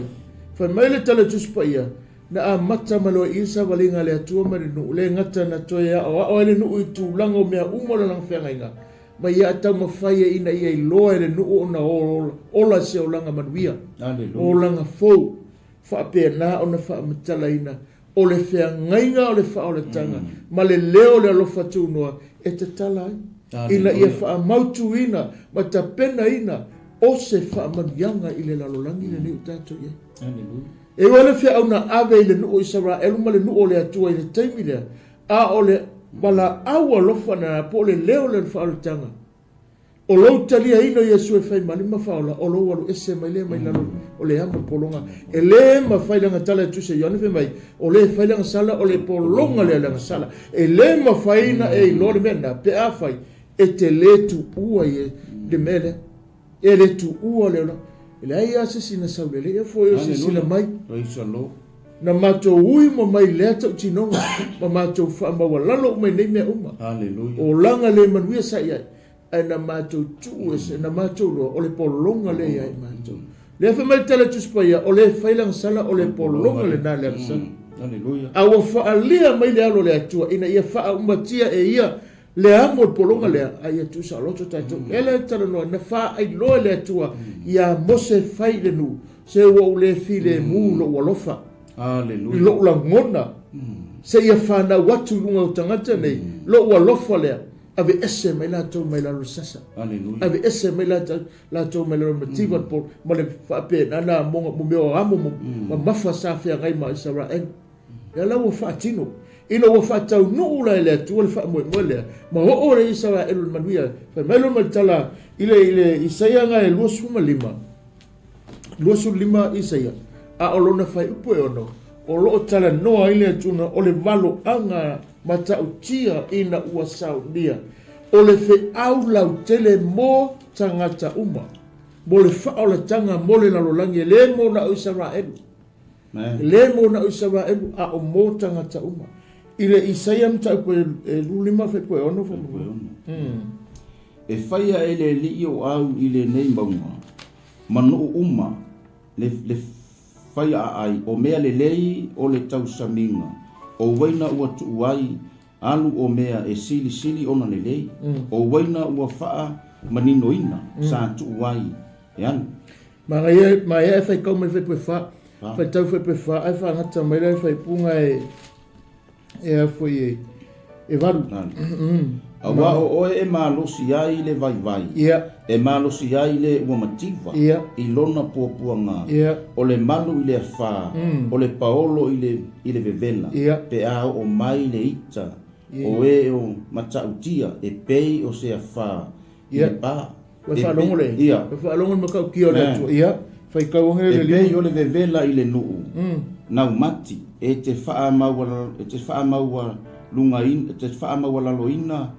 fai mai le tala Tusi Paia, na amata mai loa i i le savaliga a le Atua ma le nuu, le gata na toe aoao ai le nuu i tulaga o mea uma o lana feagaiga, ma ia taumafai ai ina ia iloa e le nuu ona ola i se olaga manuia, olaga fou, faapena ona faamatalaina o le feagaiga o le faaolataga ma le leo o le alofa tunoa e tatala ai, ina ia faamautuina ma tapenaina o se faamanuiaga i le lalolagi lenei o tatou i ai. E ui le feau na ave i le nuu o Isaraelu ma le nuu o le Atua i le taimi lea, a o le valaau alofa na po o le leo o le faaolataga, O lou taliaina o Iesu e fai ma Alii ma Faaola, o lou alu ese mai lea mai lalo o le amo pologa. E le mafai le agatala e tusa Ioane fai mai, o le fai le agasala o le pologa lea le agasala. E le mafai na e iloa le mea lena, pe afai e te le tuua i le mea lea. E le tuua le ola. E leai lava se isi na saulelei, e foi o silasila mai. Praise the Lord. Na matou ui uma mai lea tautinoga ma matou faamaualalo uma i nei mea uma. Hallelujah. Olaga le manuia sa i ai, ae na matou tuu ese, na matou loa, o le pologa lea ia i matou. Lea fai mai le tala Tusi Paia, o le fai le agasala, o le pologa lena le agasala. Hallelujah. A ua faaalia mai le alo o le Atua ina ia faaumatia e ia le amo o le pologa lea, a ia tuu saoloto tatou. E le talanoa, na faailoa e le Atua ia Mose fai i le nuu, se ua ou le filemu i lou alofa, i lou lagona, seia fanau atu i luga o tagata nei lou alofa lea, aveese mai latou mai lalo o le sasa, aveese mai latou mai lalo o le mativa ma le faapena na mo mea o amo ma mafa sa feagai ma Isaraelu. Lea la ua faatino. Ina ua faataunuu la e le Atua le faamoemoe lea, ma oo le Isaraelu i le manuia, fai mai loa ma le tala i le, i le Isaia ga e 25, 25 Isaia, a o lona faaiupu e ono, o lo o talanoa ai le Atua o le valoaga matautia ina ua saunia, o le feau lautele mo tagata uma, mo le faaolataga mo le lalolagi, e le mo na o Isaraelu. E le mo na o Isaraelu, a o mo tagata uma. I le Isaia mataupu e 25 faipua e ono faamolemole. E faia e le Alii o au i lenei mauga, ma nuu uma le, le faia aai o mea lelei o le tausamiga, o uaina ua tuu ai alu o mea e silisili ona lelei, o uaina ua faamaninoina sa tuu ai e alu. Manaia, maea e faitau mai le faipue fa, faitau faipue fa ae faagata mai la le faipuga e e a foi e e valu. Aua o oe e malosi ai le vaivai, Ia. e malosi ai le ua mativa Ia. i lona puapuaga, Ia. o le malu i le afā, o le paolo i le i le vevela, Ia. pe a oo mai le ita o e o matautia e pei o se afā i le pa. Ua faalogo le, Ia. ua faalogo le matautia o le Atua. Ia, faitau ane le lima. E pei o le vevela i le nuu, naumati, e te faamaualugaina, e te faamaualaloina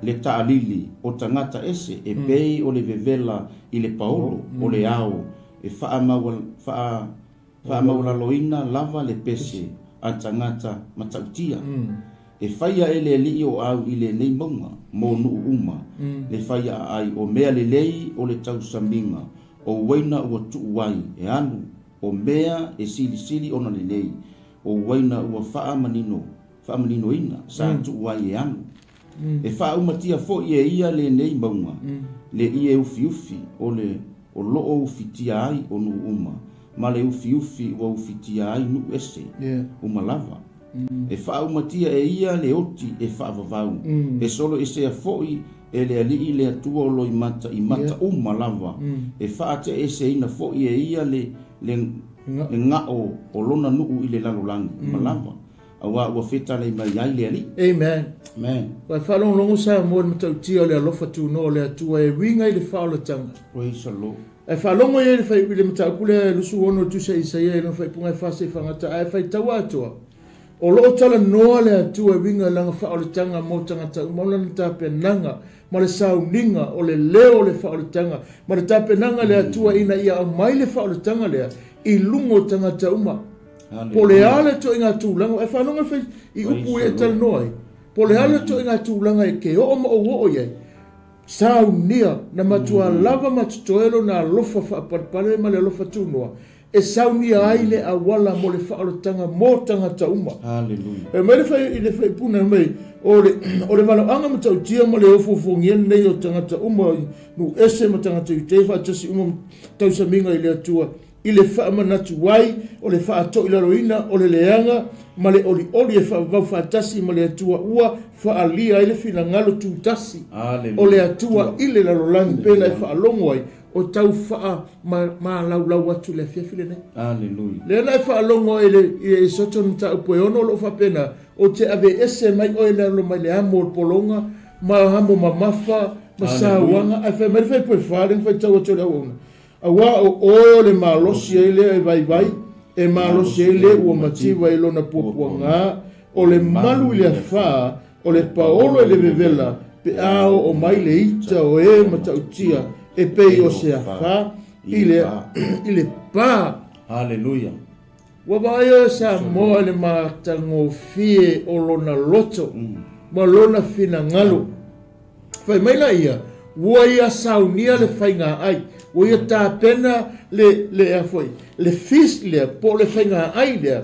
le taalili o tagata ese, e pei o le vevela i le paolo o le ao, e faamaualaloina lava le pese a tagata matautia. E faia e le Alii o au i lenei mauga mo nuu uma, le faia aai o mea lelei o le tausamiga o uaina ua tuu ai e alu o mea e silisili ona lelei o uaina ua faamanino faamaninoina sa tuu ai e alu. E faaumatia foi e ia lenei mauga le ie ufiufi o le o loo ufitia ai o nuu uma ma le ufiufi ua ufitia ai nuu ese uma lava. E faaumatia e ia le oti e faavavau, e soloesea foi e le Alii le Atua o loimata i mata uma lava, e faateaeseina foi e ia le le le gao o lona nuu i le lalolagi uma lava, auā ua fetalai mai ai le Alii. Amen. Amen. Ua e faalogologo Samoa i le matautia o le alofa tunoa o le Atua e uiga i le faaolataga. Praise the Lord. Ae faalogo i ai i le mataupu lea e 26 o le Tusi a Isaia i lona faaipuga e fa seia fagata, ae faitau atoa, O lo o talanoa le Atua e uiga i lana faaolataga mo tagata uma, o lana tapenaga ma le sauniga o le leo o le faaolataga, ma le tapenaga a le Atua ina ia aumai le faaolataga lea i luga o tagata uma. Po o le a le ituaiga tulaga, ae faalogo i upu ia e talanoa ai, po o le a le ituaiga tulaga e ke oo ma ou oo i ai, Saunia, na matua lava ma totoe lona alofa faapalepale ma le alofa tunoa, e saunia ai le auala mo le faaolataga mo tagata uma. Hallelujah. E mai le fai, i le faipuna mai, o le, o le valaoaga matautia ma le ofuofuogia lenei o tagata uma, nuu ese ma tagata Iutea faatasi uma tausamiga i le Atua, i le faamanatu ai o le faatoilaloina o le leaga ma le olioli e faavavau faatasi ma le Atua ua faaalia ai le finagalo tutasi o le Atua i le lalolagi pei ona e faalogo ai o tau faamalaulau atu i le afiafi lenei. Lea na e faalogo ai i le soto mataupu e ono o lo o faapena, ou te aveese mai oe i lalo mai le amo o le pologa ma amo mamafa ma sauaga, ae fai mai le faipue fa lea na faitau atu e le auauna, Aua o oe o le malosi ai lea e vaivai, e malosi ai le ua mativa i lona puapuaga, o le malu i le afā, o le paolo i le vevela, pe a oo mai le ita o e matautia e pei o se afā i le, i le pā. Haleluia. Ua vaai oe Samoa i le matagofie o lona loto ma lona finagalo. Fai mai la ia, ua ia saunia le faiga-ai, ua ia tapena le, le, a foi, le feast lea, po o le faiga-ai lea,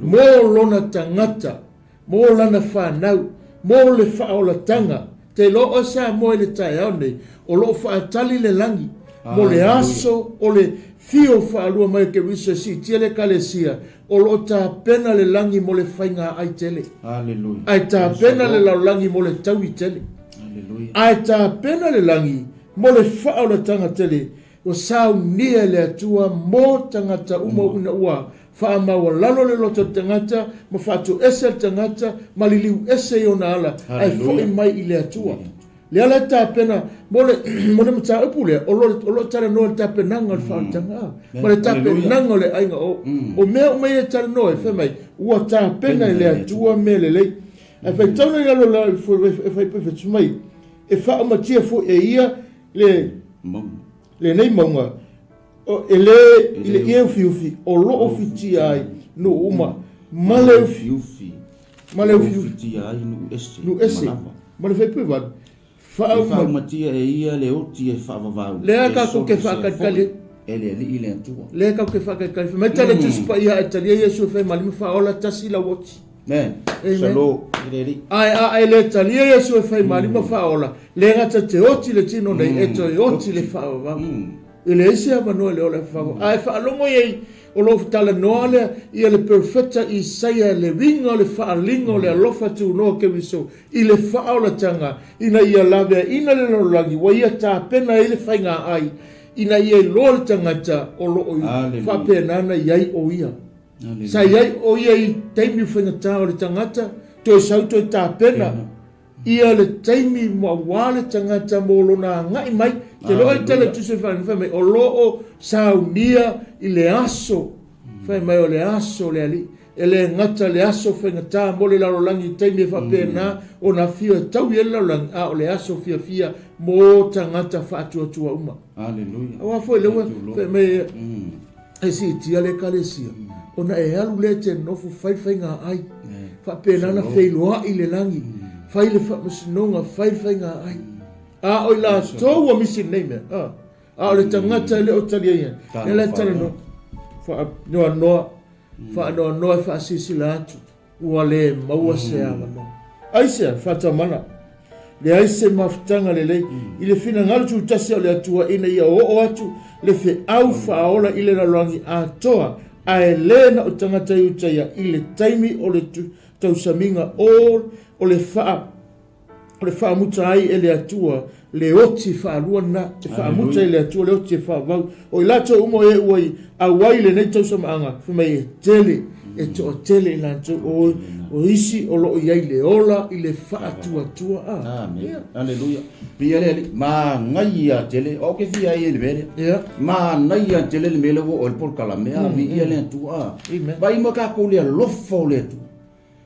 mo lona tagata, mo lana fanau, mo le faaolataga. Te iloa oe Samoa i le taeao nei, o lo o faatali le lagi, mo le aso o le fio faalua mai o Keriso e siitia le Ekalesia, O lo o tapena le lagi mo le faiga-ai tele. Hallelujah. Ae tapena le lalolagi mo le taui tele. Hallelujah. Ae tapena le lagi mo le faaolataga tele ua saunia e le Atua mo tagata uma ina ua faamaualalo le loto o le tagata ma faatoese le tagata ma liliu ese i ona ala ae foi mai i le Atua. Le ala e tapena mo le mo le mataupu lea, o lo o lo o talanoa i le tapenaga o le faaolataga, ma le tapenaga o le aiga o o mea uma ia e talanoa ai, fai mai, ua tapena e le Atua mea lelei. Ae faitau lea i lalo la e fai fai mai, e faaumatia foi e ia le lenei mauga, e le i le ie ufiufi o lo o fitia ai nuu uma ma le ufiufi. Ma le ufiufi. Ufitia ai nuu ese. Nuu ese. Ma le faipule valu. E faaumatia e ia le oti e faavavau. Lea tatou te faatalitali ai. E le Alii le Atua. Lea tatou te faatalitali. Fai mai tala Tusi Paia a talia Iesu e fai ma lima faaola tasi lau oti. Amen. Shalom i le Alii. Ae a e le talia Iesu e fai ma lima faaola, le gata te oti le tino nei, e toe oti le faavavau. E leai se avanoa i le ola e faavavau. Ae faalogo i ai O lo o talanoa lea ia le Perofeta Isaia le uiga o le faaaliga o le alofa tunoa Keriso i le faaolataga ina ia laveaina le lalolagi ua ia tapena ai le faiga-ai ina ia iloa le tagata o lo o faapena ona i ai o ia. Sa i ai o ia i taimi faigata o le tagata toe sau toe tapena Ia le taimi aua le tagata mo lona agai mai. Te loa i tala tusa i fai mai, o lo o saunia i le aso, fai mai o le aso o le Alii. E le gata le aso faigata mo le lalolagi i taimi e faapena ona afio e taui ai le lalolagi, a o le aso fiafia mo tagata faatuatua uma. Aleluia. Aua foi lea ua fai mai e siitia le Ekalesia, ona e alu lea e te nofo fai faiga ai. Faapena ona feiloai le lagi, fai le faamasinoga, fai le faiga ai. A o i latou ua misi lenei mea, a, a o le tagata e le o taliaina, lea la e talanoa, faanoanoa, faanoanoa e faasilasila atu, ua le maua se avanoa. Aisea? Faatamala. Leai se mafutaga lelei i le finagalo tutasi o le Atua ina ia oo atu le feau faaola i le lalolagi atoa, ae le na o tagata Iutaia i le taimi o le tausamiga o le faa o le faamuta ai e le Atua le oti faalua lena, e faamuta e le Atua le oti e faavau. O i latou uma o e ua i auai i lenei tausamaaga, fai mai e tele, e toatele i latou o, o isi o lo o i ai le ola i le faatuatua. Ah, Amen. Yeah. Aleluia. Pia le ali, manaia tele, o au ke fia ai i le mea lea. Yeah. Manaia tele le mea lea ua oo i le polokalame, a viia le Atua. Amen. Vaai ma tatou le alofa o le Atua.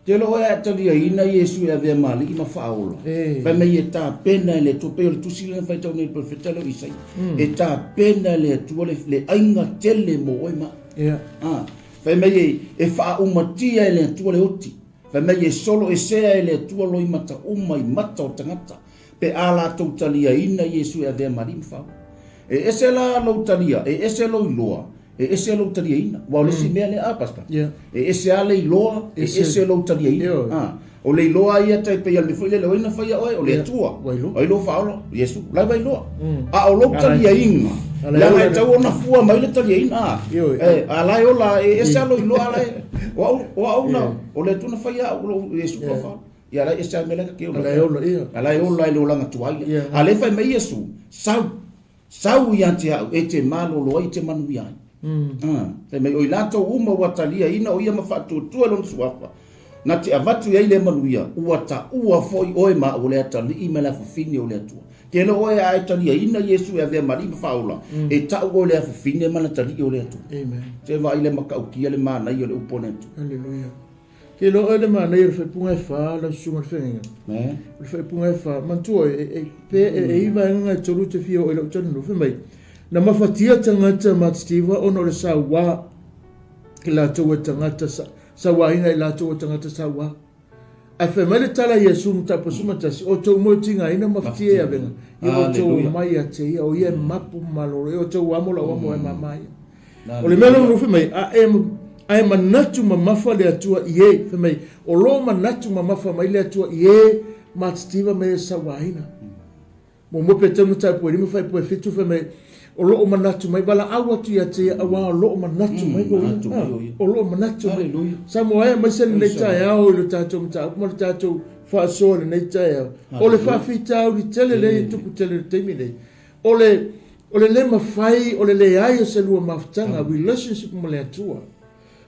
Te loa oe a e taliaina Iesu e avea ma alii ma faaola, fai mai e tapena e le Atua, pei o le tusi lea na faitau nei e le perofeta lea o Isaia, e tapena e le Atua le, le aiga tele mo oe ma au. Ah, fai mai e, e faaumatia e le Atua le oti, fai mai e solo esea e le Atua loimata uma i mata o tagata, pe a latou taliaina Iesu e avea ma alii ma faaola. E ese la lou talia, e ese lou iloa, e ese lou taliaina. Aua o le isi mea lea, a Pastor? E ese lava le iloa, e ese lou taliaina. A, o le iloa ia tai pei o le mea foi lele, o ai na faia oe? O le Atua. O ai lou faaola? O Iesu. O la e ua iloa. A o lou taliaina, leaga e tatau ona fua mai le taliaina, a. E, a la e ola, e ese lava lou iloa, a la e, o au, o au na, o le Atua na faia au, o lou Iesu lou faaola. Ia la e ese lava le mea la e ta te ola. A la e ola, ia. A la e ola i le olaga tuai lea. A lea e fai mai Iesu, sau, sau ia te au e te malolo ai e te manuia ai. Fai mai, o i latou uma ua taliaina o ia ma faatuatua i lona suafa, na te avatu i ai lea manuia, ua taua foi oe ma au o le atalii ma le afafine o le Atua. Te iloa oe a e taliaina Iesu e avea ma alii ma faaola, e tau oe le afafine ma le atalii o le Atua. Amen. Se vaai le matautia le manaia o le upu a le Atua. Hallelujah. Ke iloa oe le manaia o le faaipuga e fa lau susuga i le feagaiga. O le faaipuga e fa, manatua oe, e, e, pe e, e i vaega e tolu te fia oo i lau talanoa. Fai mai, na mafatia tagata matitiva ona o le sauā i latou e tagata sa, sauāina i latou o tagata sauā. Ae fai mai le tala a Iesu mataupu 11, o tou moe tigaina mafatia i avega, ia outou omai ia te ia, o ia e mapu ma malolo, ia outou amo lau amo e mama ia. O le mea lona fai mai, a e, a e manatu mamafa le Atua i e, fai mai, o lo manatu mamafa mai le Atua i e matitiva ma e sauaina. Muamua pe tau mataupu e lima faipua e fitu fai mai, o lo o manatu mai, valaau atu ia te ia, auā o lo o manatu mai o ia. O lo o manatu mai. Samoa e, aemaise lenei taeao i le tatou mataupu ma le tatou faasoa i lenei taeao. O le faafitauli tele lea e tupu tele i le taimi nei, O le, o le le mafai, o le leai o se lua mafutaga, relationship ma le Atua.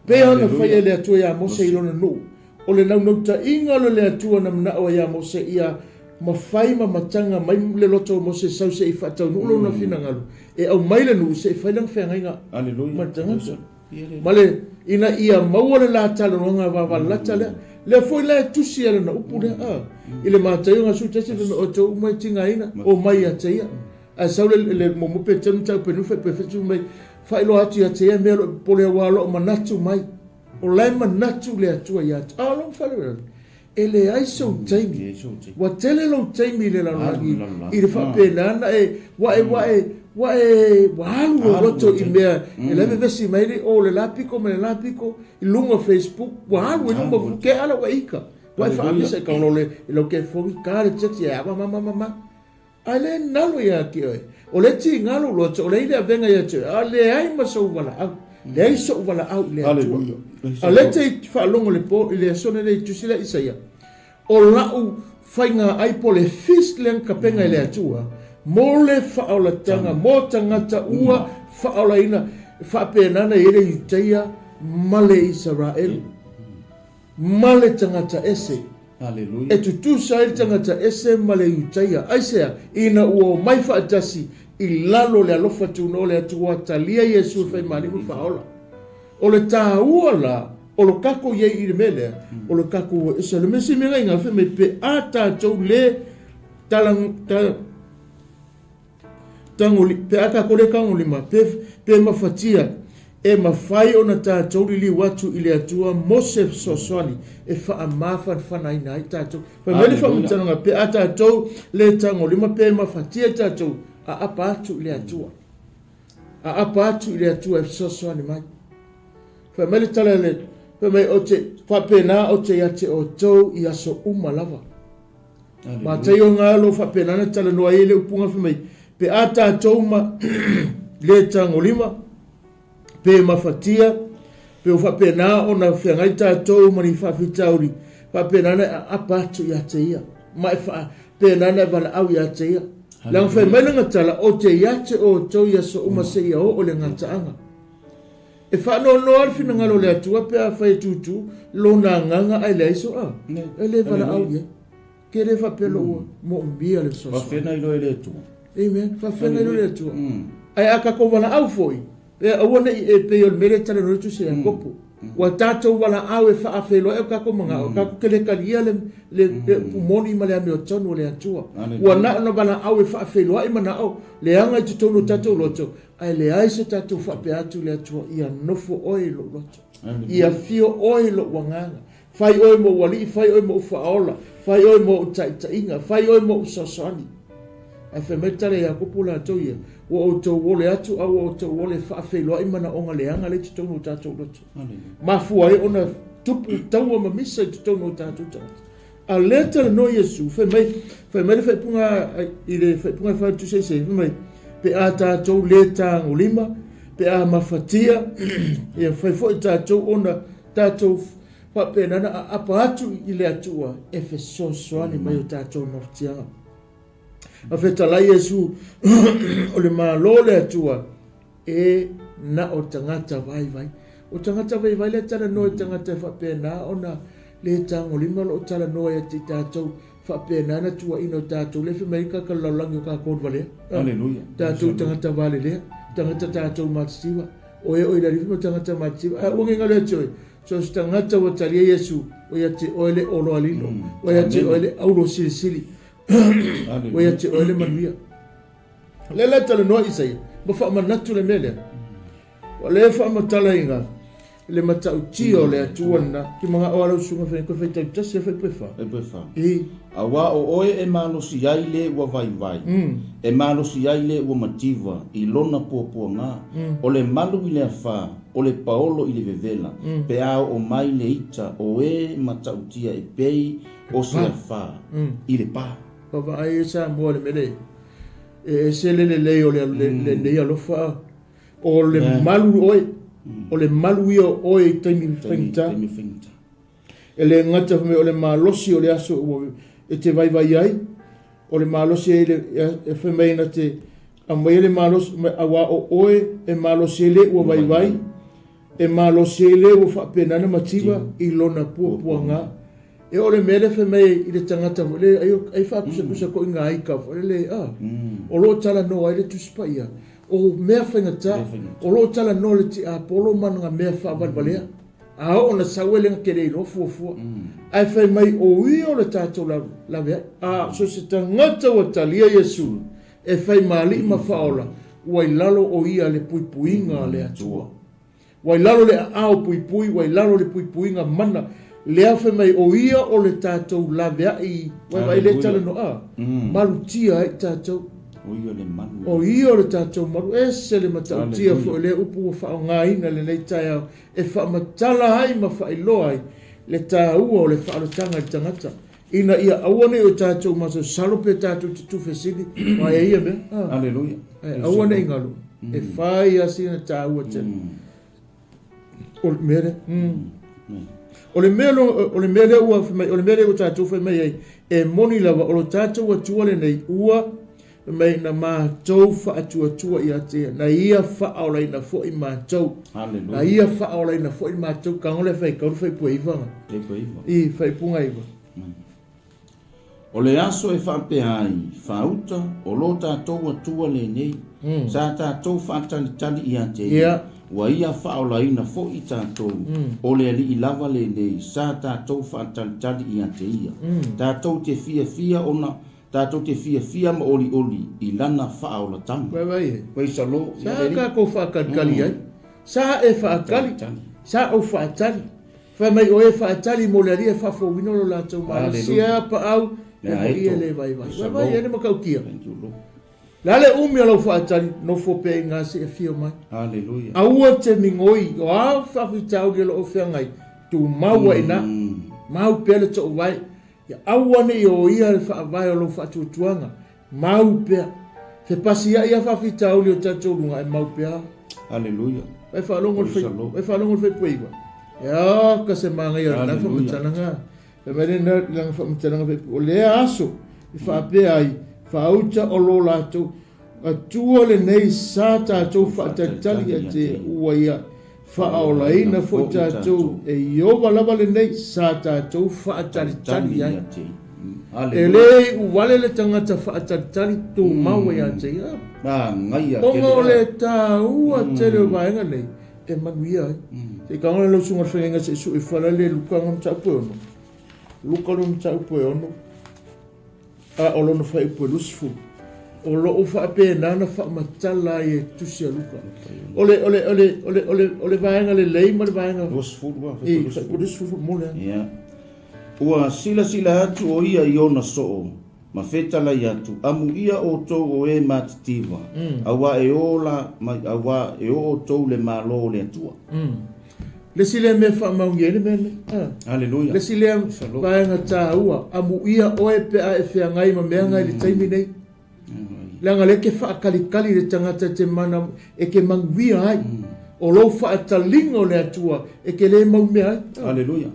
Pei ona fai e le Atua ia Mose i lona nuu, o le naunautaiga o le le Atua na manao ai ia Mose ia mafai ma mataga mai le loto o Mose sau se i faataunuu lona finagalo, e aumai le nuu se i fai lana feagaiga ma le tagata. Ma le, ina ia maua le la talanoaga vavalalata lea. Lea foi la e tusi e lana upu lea, a, i le Mataio 11 fai mai, Outou uma e tigaina, omai ia te ia. Ae sau le, le muamua Peteru ma tau penu fai pe fetu mai, faailoa atu ia te ia mea o lo o popole aua o lo o manatu mai. O la e manatu le Atua ia te, a o lona faalavelave, E leai sou taimi. Ua tele lou taimi i le lalolagi i le faapena ona e, ua e, ua e, ua e, ua alu lou loto i mea e la e vevesi mai ai o le la piko ma le la piko i luga o Facebook, ua alu i luma, ke ala ua ika. Ua e faamisa i kaulole i lau kefogi, ka le text ia ma ma ma ma. Ae le nalo ia te oe. O le tiga lou loto, o le i le avega ia te oe, a leai ma sou valaau. Leai so'u valaau i le Atua. A lea te faalogo le po i le aso lenei i tusi lea Isaia, o la'u faiga ai po le feast lea na tapena e le Atua mo le faaolataga mo tagata ua faaolaina, faapena ona i ai le Iutaia ma le Isaraelu. Ma le tagata ese. Aleluia. E tutusa ai le tagata ese ma le Iutaia. Aisea? Ina ua omai faatasi i lalo o le alofa tunoa o le Atua, talia Iesu e fai ma Alii ma Faaola. O le taua la o lo tatou i ai i le mea lea, o lo tatou o ese. O le mea sili mea i fai mai pe a tatou le tala, ta, tagoli, pe a tatou le tagolima, pe, pe mafatia. E mafai ona tatou liliu atu i le Atua mo se fesoasoani e faamafanafanaina ai tatou. Fai mai le faamatalaga, pe a tatou le tagolima pe mafatia tatou, aapa atu i le Atua. Aapa atu i le Atua e fesoasoani mai. Fai mai le tala a le, fai mai, ou te faapena ou te ia te outou i aso uma lava. Mataio nga lo faapena na talanoa ai le upuga fai mai, pe a tatou ma le tagolima, pe mafatia, pe o faapena ona feagai tatou ma ni faafitauli, faapena na e aapa atu ia te ia, ma e faapena na e valaau ia te ia. Leaga fai mai lana tala, ou te ia te outou i aso uma seia oo i le gataaga. E faanoanoa le finagalo o le Atua pe afai e tutū Lona agaga ae leai soa, e le valaau i ai. Ke le faapea lou moomia le fesoasoani. Faafena i loe le Atua. Amen. Faafena i loe le Atua. Ae a tatou valaau foi, e aua ne i e pei o le mea lea e talanoa ai le Tusi a Iakopo. Ua tatou valaau e faafeiloai o tatou manao, tatou te le talia le, le, le upu moni ma le amiotonu o le Atua. Ua na ona valaau e faafeiloai manao leaga i totonu o tatou loto, Ae leai se tatou faapea atu i le Atua, Ia nofo oe i lou loto. Ia afio oe i lou agaga. Fai oe mou alii, fai oe mou faaola, fai oe mou taitaiga, fai oe mou fesoasoani. Ae fai mai le tala ia Iakopo latou ia, Ua outou ole atu a ua outou ole e faafeiloai manaoga leaga lea i totonu o tatou loto. Mafua ai ona tupu taua ma misa i totonu o tatou tagata. A lea talanoa Iesu, fai mai, fai mai le faaipuga i le faaipuga e fai se fai mai, pe a tatou le tagolima, pe a mafatia, ia fai foi tatou ona tatou faapena na aapa atu i le Atua e fesoasoani mai o tatou mafatiaga. A fetalai Iesu, o le Malo o le Atua, e na o tagata vaivai. O tagata vaivai lea talanoa i tagata e faapena ona le tagolima o lo o talanoa ia te i tatou faapena na tuuaina o tatou lea fai mai ai kaka lalolagi o kakou valea. Aleluia. Tatou tagata valelea, tagata tatou matisiva. O e o i le alifi ma tagata matisiva. A ua ngenga lea te oe. So se tagata ua talia Iesu, o ia te oe le olo alilo, o ia te oe le aulo silisili, o ia te oe le manuia. O lea la e talanoa Isaia, ma faamanatu le mea lea. Ua le faamatalaina le matautia o le Atua lena, ki manga o alau sunga whai koe whai tasi a whai poe wha. Whai poe wha. I. Auā o oe e malosi ai le ua vaivai, e malosi ai le ua mativa i lona puapuaga, o le malu i le afā, o le paolo i le vevela, pe a oo mai le ita o e matautia e pei o se afā i le pā. Vaavaai e Samoa le mea lea e ese le lelei o lenei alofa o le malu oe, o le malu ia o oe i taimi faigata. E le gata fai mai o le malosi o le aso ua e te vaivai ai, o le malosi e, e fai mai na te aumaia le malosi, auā o oe e malosi ai le ua vaivai, e malosi ai le ua faapena na mativa i lona puapuaga. E o le mea lea fai mai i le tagata foi le ai, ai faakusakusa koʻi ngā ika foi le a. O lo o talanoa ai le Tusi Paia, o mea faigata, o lo o talanoa le tiapolo ma ngā mea faavalevalea. A oo na sau e le ke le iloa fuafua. Ae fai mai o ia o le tatou laveai. A so se tagata ua talia Iesu e fai ma alii ma faaola, ua i lalo o ia le puipuiga a le Atua. Ua i lalo le aao puipui, ua i lalo le puipuiga mana, lea fai mai o ia o le tatou laveai, ua vaai lea talanoa, malutia ai tatou. O ia le malu. O ia o le tatou malu. Ese le matautia foi o lea upu ua faaaogaina lenei taeao e faamatala ai ma faailoa ai le taua o le faaolataga i le tagata ina ia aua ne i o tatou masalosalo pe tatou te tuufesili aua e ia mea. Aleluia. Ae aua ne i galo, e fai lava sina taua tele. O le mea lea. O le mea o le mea lea ua fai mai, o le mea lea ua tatou fai mai ai, e moni lava o lo tatou Atua lenei ua fai mai na matou faatuatua ia te ia, na ia faaolaina foi matou. Na ia faaolaina foi matou. Kago le fai kaulu fai pue iva. I fai punga iva. O le aso e faapea ai, Faauta, o lo tatou Atua lenei, sa tatou faatalitali ia te Ia, ua Ia faaolaina foi tatou, o le Alii lava lenei, sa tatou faatalitali ia te Ia. Tatou te fiafia ona, tatou te fiafia ma olioli i Lana faaolataga. Vaivai e. Praise the Lord. Sa tatou faatalitali ai. Sa e faatali, sa ou faatali. Fai mai o e faatali mo le Alii e faafouina lo latou malosi. Sia paau, le moʻi e le vaivai. Vaivai e le matautia. Le a le umi o lau faatali, nofo pea i ina seia afio mai. Hallelujah. Aua te migoi, o a faafitauli o lo o feagai, tumau ai ina, mau pea le toovae. Ia aua ne i oia le faavae o lou faatuatuaga, mau pea. Fepasiai a faafitauli o tatou luga, ae mau pea. Hallelujah. Vai faalogo le fai, vai faalogo le faipua iva. Ea ka se magaia o lena faamatalaga. Fai mai lena lana faamatalaga faipua, o lea aso e faapea ai, faauta o lo latou Atua lenei sa tatou faatalitali ia te ua ia faaolaina foi tatou e Ieova lava lenei sa tatou faatalitali ai. E le iu vale le tagata faatalitali tumau ia te ia. Ona o le taua tele o vaega nei e manuia ai. Se i tago lau susuga i le feagaiga se i sue fala le Luka lona mataupu e 6. Luka lona mataupu e 6. A o lona faaiupu e 20, o lo o faapena na faamatala ai e tusi a Luka. O le, o le, o le, o le, o le, o le vaega lelei ma le vaega... 20 lava, E, faaiupu 20 mo le. Ia. Ua silasila atu o ia i ona soo, ma fetalai atu, Amuia outou o e matitiva, auā e ola mai, auā e o outou le Malo o le Atua. Le isi lea mea e faamaonia ai le mea lenei. Aleluia. Le isi lea vaega taua, amuia oe pe a e feagai ma mea na i le taimi nei. Leaga lea e te faatalikali le tagata e te mana, e te manuia ai. O lou faataliga o le Atua e te le mau mea ai. Aleluia.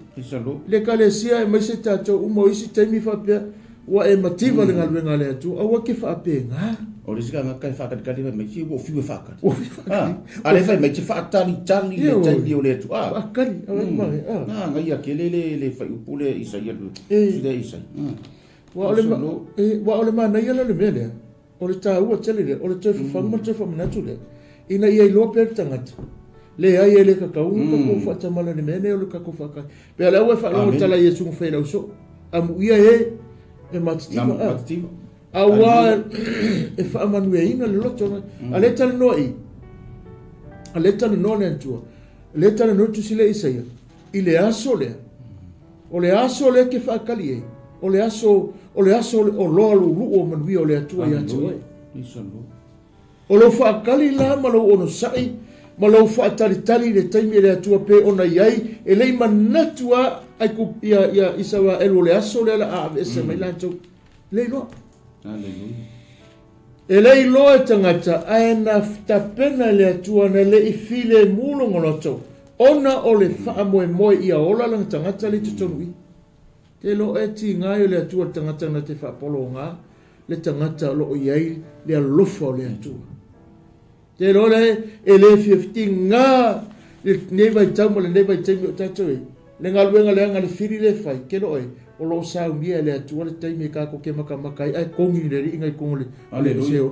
Le Ekalesia aemaise tatou uma o isi taimi faapea, Ua e mativa le galuega a le Atua, aua ke faapena. O le isi tagata e faatalikali fai mai, se ua fiu e faatali. Ua fiu e faatali. A lea fai mai, te faatalitali le taimi o le Atua. Faatali, a ngai a kele le le faiupu le Isaia, le Isaia. Ua o le ua o le manaia lea o le mea lea. O le taua tele lea, o le toe fafaga ma le toe faamanatu lea, ina ia iloa pea le tagata, leai e le tatau ona tatou faatamala i le mea lenei o le tatou faatali. Pei o lea ua e faalogo i le tala a Iesu na fai i le ausoo, amuia e e matitiva, aua e faamanuiaina le loto. A lea e talanoa i, a lea e talanoa le Atua, lea e talanoa le Tusi lea Isaia, i le aso lea, O le aso lea e te faatali ai, o le aso, o le aso o loa luuluu o manuia o le Atua ia te oe. O lou faatali la ma lou onosai ma lou faatalitali i le taimi e le Atua pe ona i ai, e le i manatu a ai ia, ia Isaraelu o le aso lea la a aveese mai latou. E le iloa. E le iloa e tagata, ae na tapena e le Atua na le i filemu lona loto, ona o le faamoemoe ia ola lana tagata le i totonu i. Te iloa e tiga ai o le Atua le tagata na te faapologa le tagata o lo o i ai le alofa o le Atua. Te iloa le e le fia tiga lenei vaitau ma lenei vaitaimi o tatou i le galuega leaga le fili le fai, ke loe, o lo o saunia e le Atua le taimi e kakou ke makamaka ai, ae kogi le alii ngai kogo le Aleluia.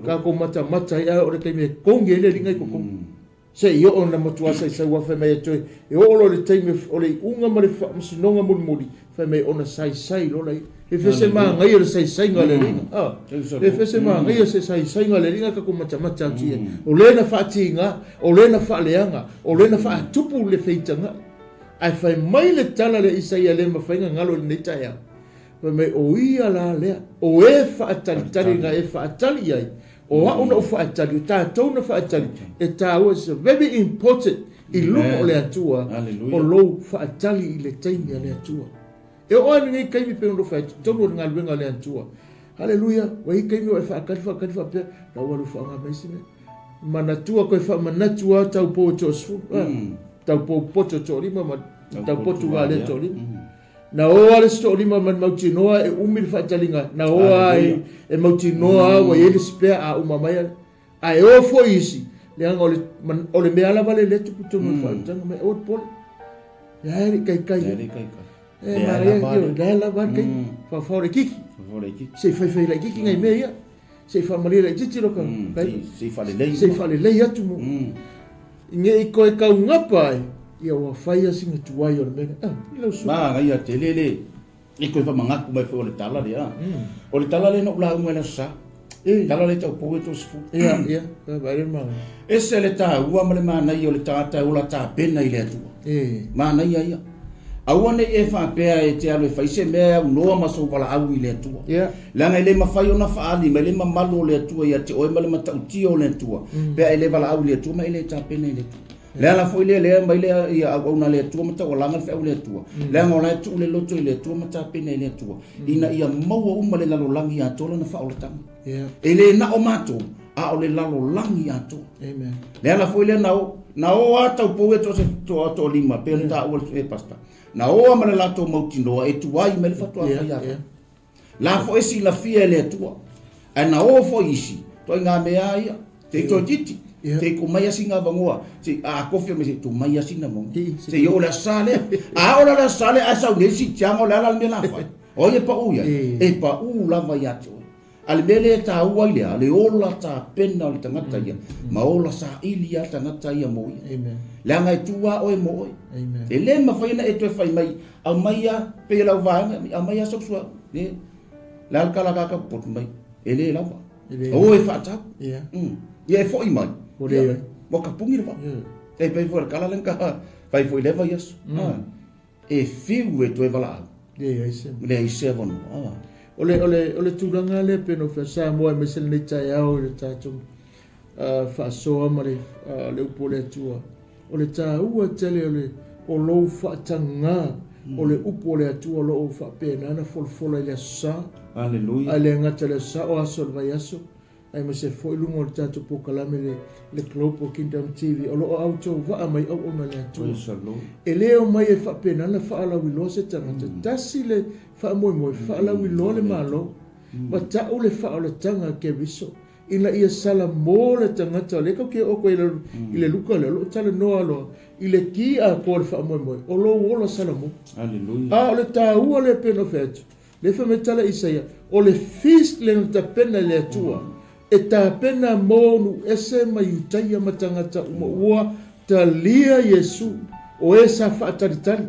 Kakou matamata ai, ae o le taimi e kogi ai le alii ngai kogo. Se i oo na matua saisau a fai mai e toe, e oo loa i le taimi o le iuga ma le faamasinoga mulimuli, fai mai ona saisai loa laia. E fese manaia le saisaiga a le alii. E fese manaia se saisaiga a le alii ka matamata atu ia. O le na faatiga, o le na faaleaga, o le na faatupu le feitaga. Ae fai mai le tala le Isaia le mafai na galo i lenei taeao. Fai mai o ia la lea, o e faatalitali na e faatali ai, o au na ou faatali, o tatou na faatali, e taua, it's very important i luma o le Atua, o lou faatali i le taimi a le Atua. E oo lava i lenei taimi pei ona ou fai atu, totonu o le galuega a le Atua. Haleluia! Ua i ai taimi ua e faatali, faatali faapea, la ua alu faaaoga mai isi mea. Manatua, toe faamanatu lava taupou e toasefulu, taupou poto e toalima ma taupotu valea e toalima. Na o lava le isi toalima ma le mautinoa e umi le faataliga, na o lava e mautinoa lava ua i ai le spare a uma mai. Ae o foi isi, leaga o le, o le mea lava lea lea tupu tonu mm. faautaga mai, aua le pole. Lea e le kaikai. Lea le kaikai. E manaia, io, lea lava le kai. Faafao le kiki. Faafao le kiki. Se i faifai laitiiti ngai mea ia. Se i faamalie laitiiti lo ka. Kai. Se i faalelei. Se i faalelei atu mo. Nge i koe kaugapa ai, ia ua fai a sina tuai o le mea. Ah, i lau su. Manaia tele le i koe famanatu mai foi o le tala lea. O le tala lea na ou lauga i le aso Sa. Tala le taupou e 30. Ia, ia, vaai le manaia. Ese le taua ma le manaia o le tagata e ola tapena i le Atua. Manaia ia. Aua ne i e faapea e te alu e fai se mea e aunoa ma sou valaau i le Atua. Leaga e le mafai ona faaali mai le mamalu o le Atua ia te oe ma le matautia o le Atua pe a e le valaau i le Atua ma e le tapena i le Atua. Le ala foi lea lea aumai le ia auauna a le Atua ma taualaga le feau a le Atua. Leaga o la e tuu le loto i le Atua ma tapena i le Atua ina ia maua uma le lalolagi atoa lana faaolataga. E le na o matou, a o le lalolagi atoa. Amen. Le ala foi lea na o, na o a taupou e toa toa toalima, pei ona taua e pastor. Na o a ma le latou mautinoa e tuai mai le faatoa fai ava. La foi e silafia e le Atua. Ae na o foi isi, toaiga mea ia, te toeitiiti, te ko mai asi ngā vangoa, se a kofi mai se tu mai asi na mongo. Se i o le asa lea. A o le asa lea, a sau nei si tianga o le ala le mea la fai. O ia pa u ia, e pa u lava ia te oe. A le mea lea e taua ai lea, le ola tapena o le tagata ia, ma ola saili a tagata ia mo ia. Amen. Leaga e tu a oe mo oe. Amen. E le mafai ona e toe fai mai, aumai a, pei o lau vaega, aumai a sau suauu. Le, le a le kala kaka potu mai, e le lava. E le O e faatau. Yeah. Ia e foi mai. Ua le ai. Ua kapugi le vaa. Yeah. E pei foi le kala le ka fai foi le vai aso. Ah. E fiu e toe valaau. Leai se. Leai se avanoa. Ah. O le, o le, o le tulaga lea pei ona ou fai, Samoa aemaise lenei taeao i le tatou faasoa ma le, le upu o le Atua. O le taua tele o le, o lou faatagā o le upu o le Atua o lo o faapena ona folafola i le Aso Sa. Aleluia. Ae le gata i le Aso Sa, o aso o le vaiaso. Aemaise foi luga o le tatou polokalame le, le Global Kingdom TV, o lo o autouvaa mai auauna le Atua. E le omai e faapena ona faalauiloa se tagata. Tasi le faamoemoe, faalauiloa le Malo, ma tau le faaolataga a Keriso, ina ia salamo le tagata, o lea tatou te oo atu ai i le luka lea, o lo o talanoa loa i le ki atoa o le faamoemoe, o lou ola salamo. A o le taua lea pei ona ou fai atu, Lea fai mai tala Isaia, o le feast lea na tapena e le Atua, e tapena mo nuu ese ma Iutaia ma tagata uma ua talia Iesu, o e sa faatalitali,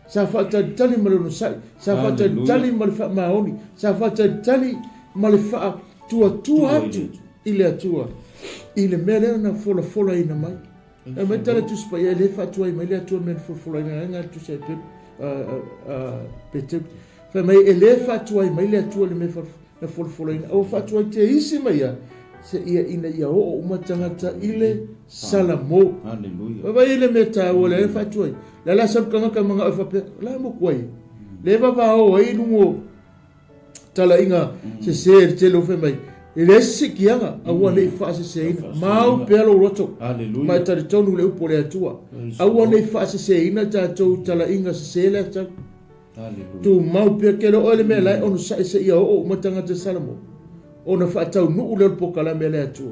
sa faatalitali ma le onosai, sa faatalitali ma le faamaoni, sa faatalitali ma le faatuatua atu i le Atua i le mea lea na folafolaina mai. E mai tala Tusi Paia, e le faatuai mai le Atua mea na folafolaina ai ngā tusi a Peteru. Fai mai, e le faatuai mai le Atua le mea na folafolaina. Aua faatuai te isi mai ia, se ia ina ia oo uma tagata i le salamo. Aleluia. Vai i le mea tāua le faatuai. Le ala salu tagata manga o faapea, la moku ai. Le vavao ai lungo talaiga sese i le tele o fai mai, e leai se sikiaga, aua ne i faaseseina. Mau pea lou loto, ma e talitonu i le upu o le Atua. Aua ne i faaseseina tatou talaiga sese lea tau. Tumau pea ke le oe le mea la e onosai seia oo uma tagata Salamo, ona faataunuu lea o le polokalame a le Atua.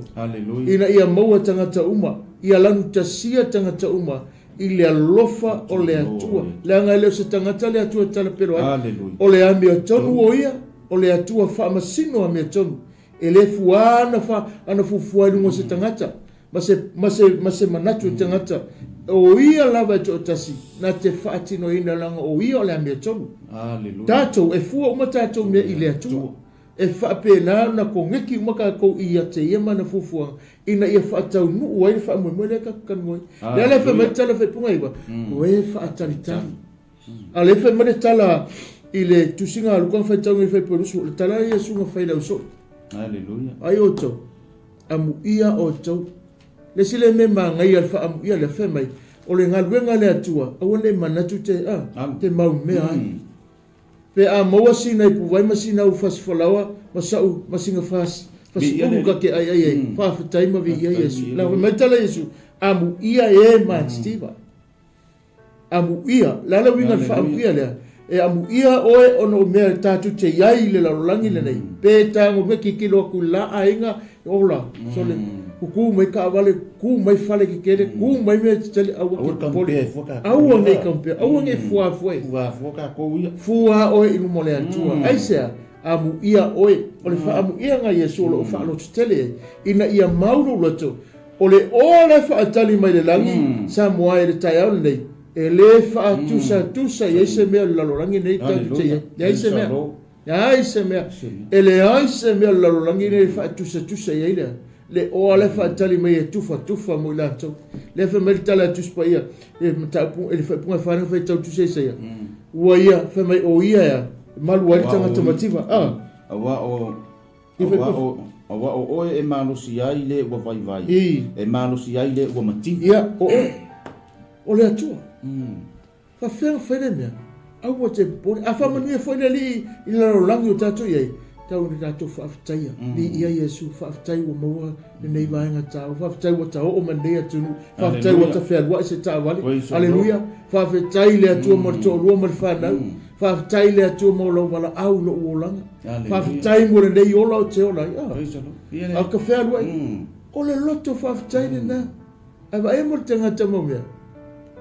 Ina ia maua tagata uma, ia lanutasia tagata uma, i le alofa o le Atua. Leaga e le o se tagata le Atua e talapelo ai. O le amiotonu o ia, o le Atua faamasino amiotonu. E le fua ana fa, ana fuafua i luga o se tagata, ma se, ma se, ma se manatu o tagata. O ia lava e toatasi, na te faatinoina leaga o ia o le amiotonu. Tatou, e fua uma tatou mea i le Atua. E faapena ona koneki uma tatou i ia te ia ma ana fuafuaga ina ia faataunuu ai le faamoemoe lea tatou te talanoa ai. Lea la e fai mai le tala faaipuga iva, o e faatalitali. A o lea e fai mai le tala i le tusiga a Luka na faitau nei Faipuelusu, o le tala ia Iesu na fai i le ausoo. Ai outou, amuia outou. Le isi lea mea manaia le faaamuia lea, fai mai, o le galuega a le Atua, aua ne i manatu te, a, te maumea ai. Pe a maua sina ipuvai ma sina au fasifalaoa ma sa'u ma sina fasi ulu ka ke aiai ai, faafetai ma viia Iesu. La fai mai tala Iesu, Amuia e matistiva. Amuia. Le a le uiga le faamuia lea? E amuia oe ona o mea tatou te iai i le lalolagi lenei. Pe tago mea kikilo atu i la aiga, ola, sole, Ku mai taavale, ku mai fale kekele, ku mai mea tetele, aua te popole. Aua nei compare, aua nei fuafua. Fuafua tatou ia. Fua oe i luma o le Atua. Aisea? Amuia oe. O le faamuiaga a Iesu o lo o faalototele ai, ina ia mau lou loto, o le oa la e faatali mai le lagi, Samoa e le taeao lenei, e le faatusatusa i ai se mea o le lalolagi lenei tatou te i ai. Leai se mea. Leai se mea, e leai se mea o le lalolagi lenei e faatusatusa i ai le, le oa lea faatali mai e tufatufa mo i latou. Lea fai mai le tala a Tusi Paia, i le mataupu, i le faaipuga e fa na faitau tusi ai Isaia. Ua ia, fai mai o ia ea, e malu ai le tagata mativa. Ah. Aua o, aua o, aua o oe e malosi ai le ua vaivai, e malosi ai le ua mativa. Ia, o oe, o le Atua. Faafefea ona fai lea mea? Aua te popole. A faamanuia foi le Alii i le lalolagi o tatou i ai, tau ina tatou faafetaia. Viia Iesu, faafetai ua maua lenei vaega taua. Faafetai ua taoo mai lenei atunuu. Faafetai ua tafealuai se taavale. Aleluia. Faafetai i le Atua mo le toalua ma le fanau. Faafetai i le Atua mo lou valaau i lou olaga. Faafetai mo lenei ola ou te ola ai. A o ka fealuai, o le loto faafetai lena. Ae vaai mo le tagata mau mea,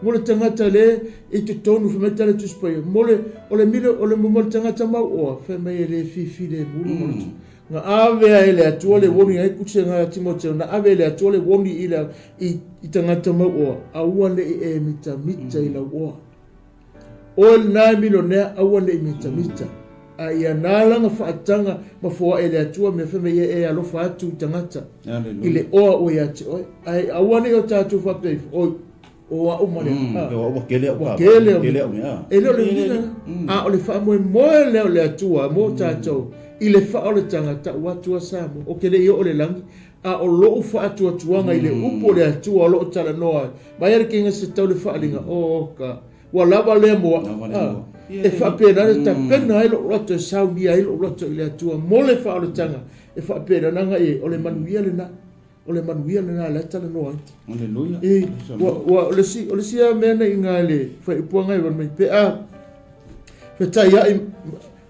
mo le tagata le i totonu, fai mai tala Tusi Paia, mo le, o le mile, o le mo le tagata mau oa, fai mai e le fifilemu lona loto. Na ave e le Atua le woni ai kutse nga Timoteo, na ave e le Atua le woni i le, i, i tagata mau oa, aua ne'i e mitamita i lau oa. Oe lena e milionea, aua ne'i mitamita. A ia na lana faataga ma foaʻe e le Atua mea fai mai ia e alofa atu i tagata i le oa ua ia te oe. Ae aua neʻi o tatou faapea ifo, oi, o a'u ma le a. Ua tele a'u ua tele a'u mea. E le o le uiga lena. A o le faamoemoe lea o le Atua mo tatou i le faaolataga tau atu a Samoa, ou te le i oo i le lagi, a o lo'u faatuatuaga i le upu o le Atua o lo'o talanoa ai. Mai a le kega se tau le faaaliga, o ka, ua lava lea mo a'u. E faapena le tapena ai lo'u loto e saunia ai lo'u loto i le Atua mo le faaolataga e faapena na e o le manuia lena. O le manuia lena lea talanoa ai. Aleluia. E, ua, ua, o le si, o le si a mea nei ngā le whaiupuanga e mai pe a fetai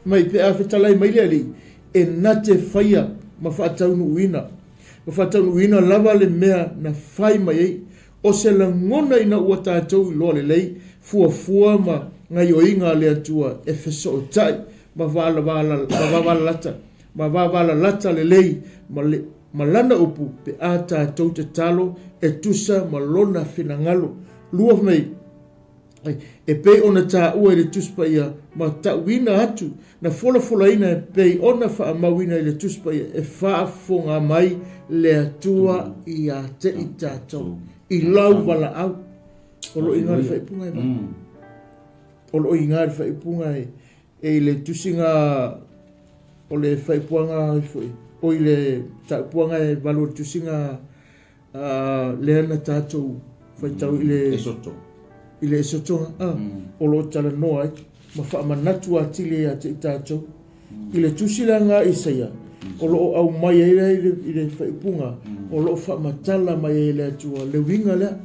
mai pe a fetalai mai le alii e na te faia ma faataunuuina, ma faataunuuina lava le mea na fai mai ai, o se lagona ina ua tatou iloa lelei fuafua ma gaioiga a le Atua e fesootai ma vavalalata, ma vavalalata lelei ma le, ma lana upu pe a tatou tatalo e tusa ma lona finagalo. Lua mai. E pei ona taua i le Tusi Paia ma tauina atu, na folafolaina e pei ona faamauina i le Tusi Paia, e faafofoga mai le Atua ia te i tatou, i lau valaau. O lo o iga le faaipuga e vai. O lo o iga le faaipuga e, e i le tusiga o le faaipuaga foi, o i le taupuaga e valu o le tusiga lea na tatou faitau i le Esoto. I le esotoga, o lo o talanoa ai ma faamanatu atili ia te i tatou. I le tusi la nga Isaia, o lo o aumai ai lea i le faaiupuga, o lo o faamatala mai ai e le Atua le uiga lea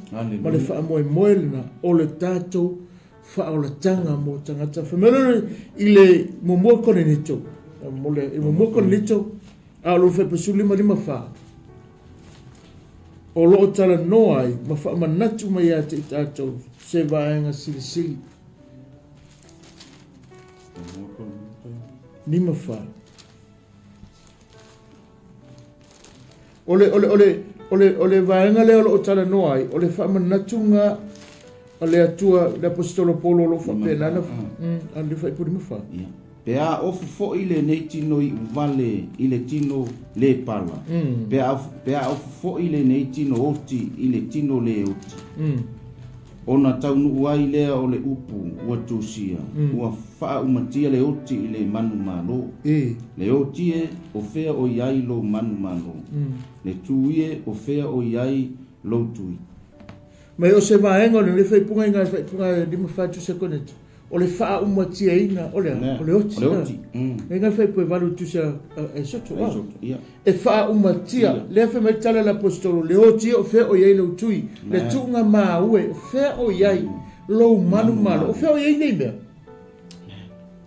ma le faamoemoe lena o le tatou faaolataga mo tagata. Fai mai lea i le muamua Korinito, mo le muamua Korinito, a o lona fuaiupu 15 54, o lo o talanoa ai ma faamanatu mai ia te i tatou se vaega silisili. Lima fa. O le, o le, o le, o le, o le vaega lea o lo o talanoa ai, o le faamanatuga a le Atua, le Aposetolo Paulo o lo o faapena na, a le fuaiupu lima fa. Yeah. Pe a ofu foi lenei tino iu vale i le tino lē pala, pe a, pe a ofu foi lenei tino oti i le tino lē oti, ona taunuu ai lea o le upu ua tusia, ua faaumatia le oti i le manumalo. Le oti e, o fea o i ai lou manumalo? Le tui e, o fea o i ai lou tui? Mai o se vaega o lenei faaipuga i ngā faaipuga e lima fa tusi koneti. O le faaumatia-ina o le a? O le oti. O le oti. E ngai fai poe valu tusi a e soto. E soto, ia. E faaumatia. Lea fai mai tala le aposetolo, le oti o fea o i ai lou tui. Le tuuga maue, o fea o i ai lou manumalo. O fea o i ai nei mea?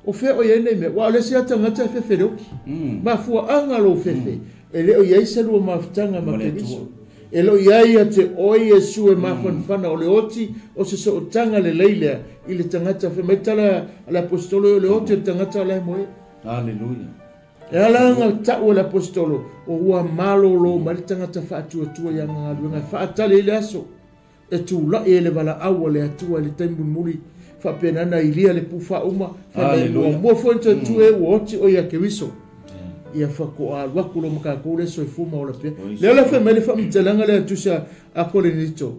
O fea o i ai nei mea? Ua o le isi lava tagata e fefe i le oti. Mafuaaga lou fefe. E le o i ai se lua mafutaga ma Keriso. E le o i ai ia te oe Iesu e mafanafana o le oti o se sootaga lelei lea i le tagata. Fai mai tala a le Aposetolo o le oti o le tagata o la e moe. Aleluia. E ala ona tau e le Aposetolo o ua malolo mai le tagata faatuatua i ana galuega e faatali ai le aso e tulai ai le valaau a le Atua i le taimi mulimuli. Faapena na ilia le pufa uma, fai mai muamua foi na toe tue ua oti oe ia Keriso. Ia faatoa alu atu loa ma tatou lea soifua ma ola pea. Lea la fai mai le faamatalaga lea a Tusi a Korinito,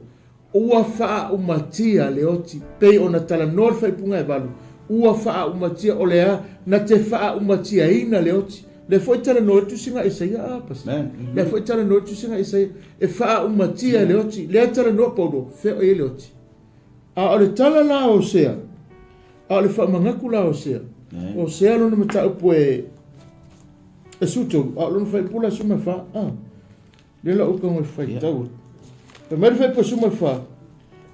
Ua faaaumatia le oti, pei ona talanoa le faaipuga e valu, ua faaaumatia, o le a? Na te faaumatiaina le oti. Lea foi talanoa le tusiga a Isaia, a pastor? Lea foi talanoa le tusiga a Isaia, e faaaumatia le oti. Lea talanoa Paulo, fea o i ai le oti? A o le tala la a Hosea, a o le faamanatu la a Hosea, Hosea lona mataupu e 13, a o lona faaipu la 14, a. Lea la uka ngoi faitau. Fai mai le faaipu 14,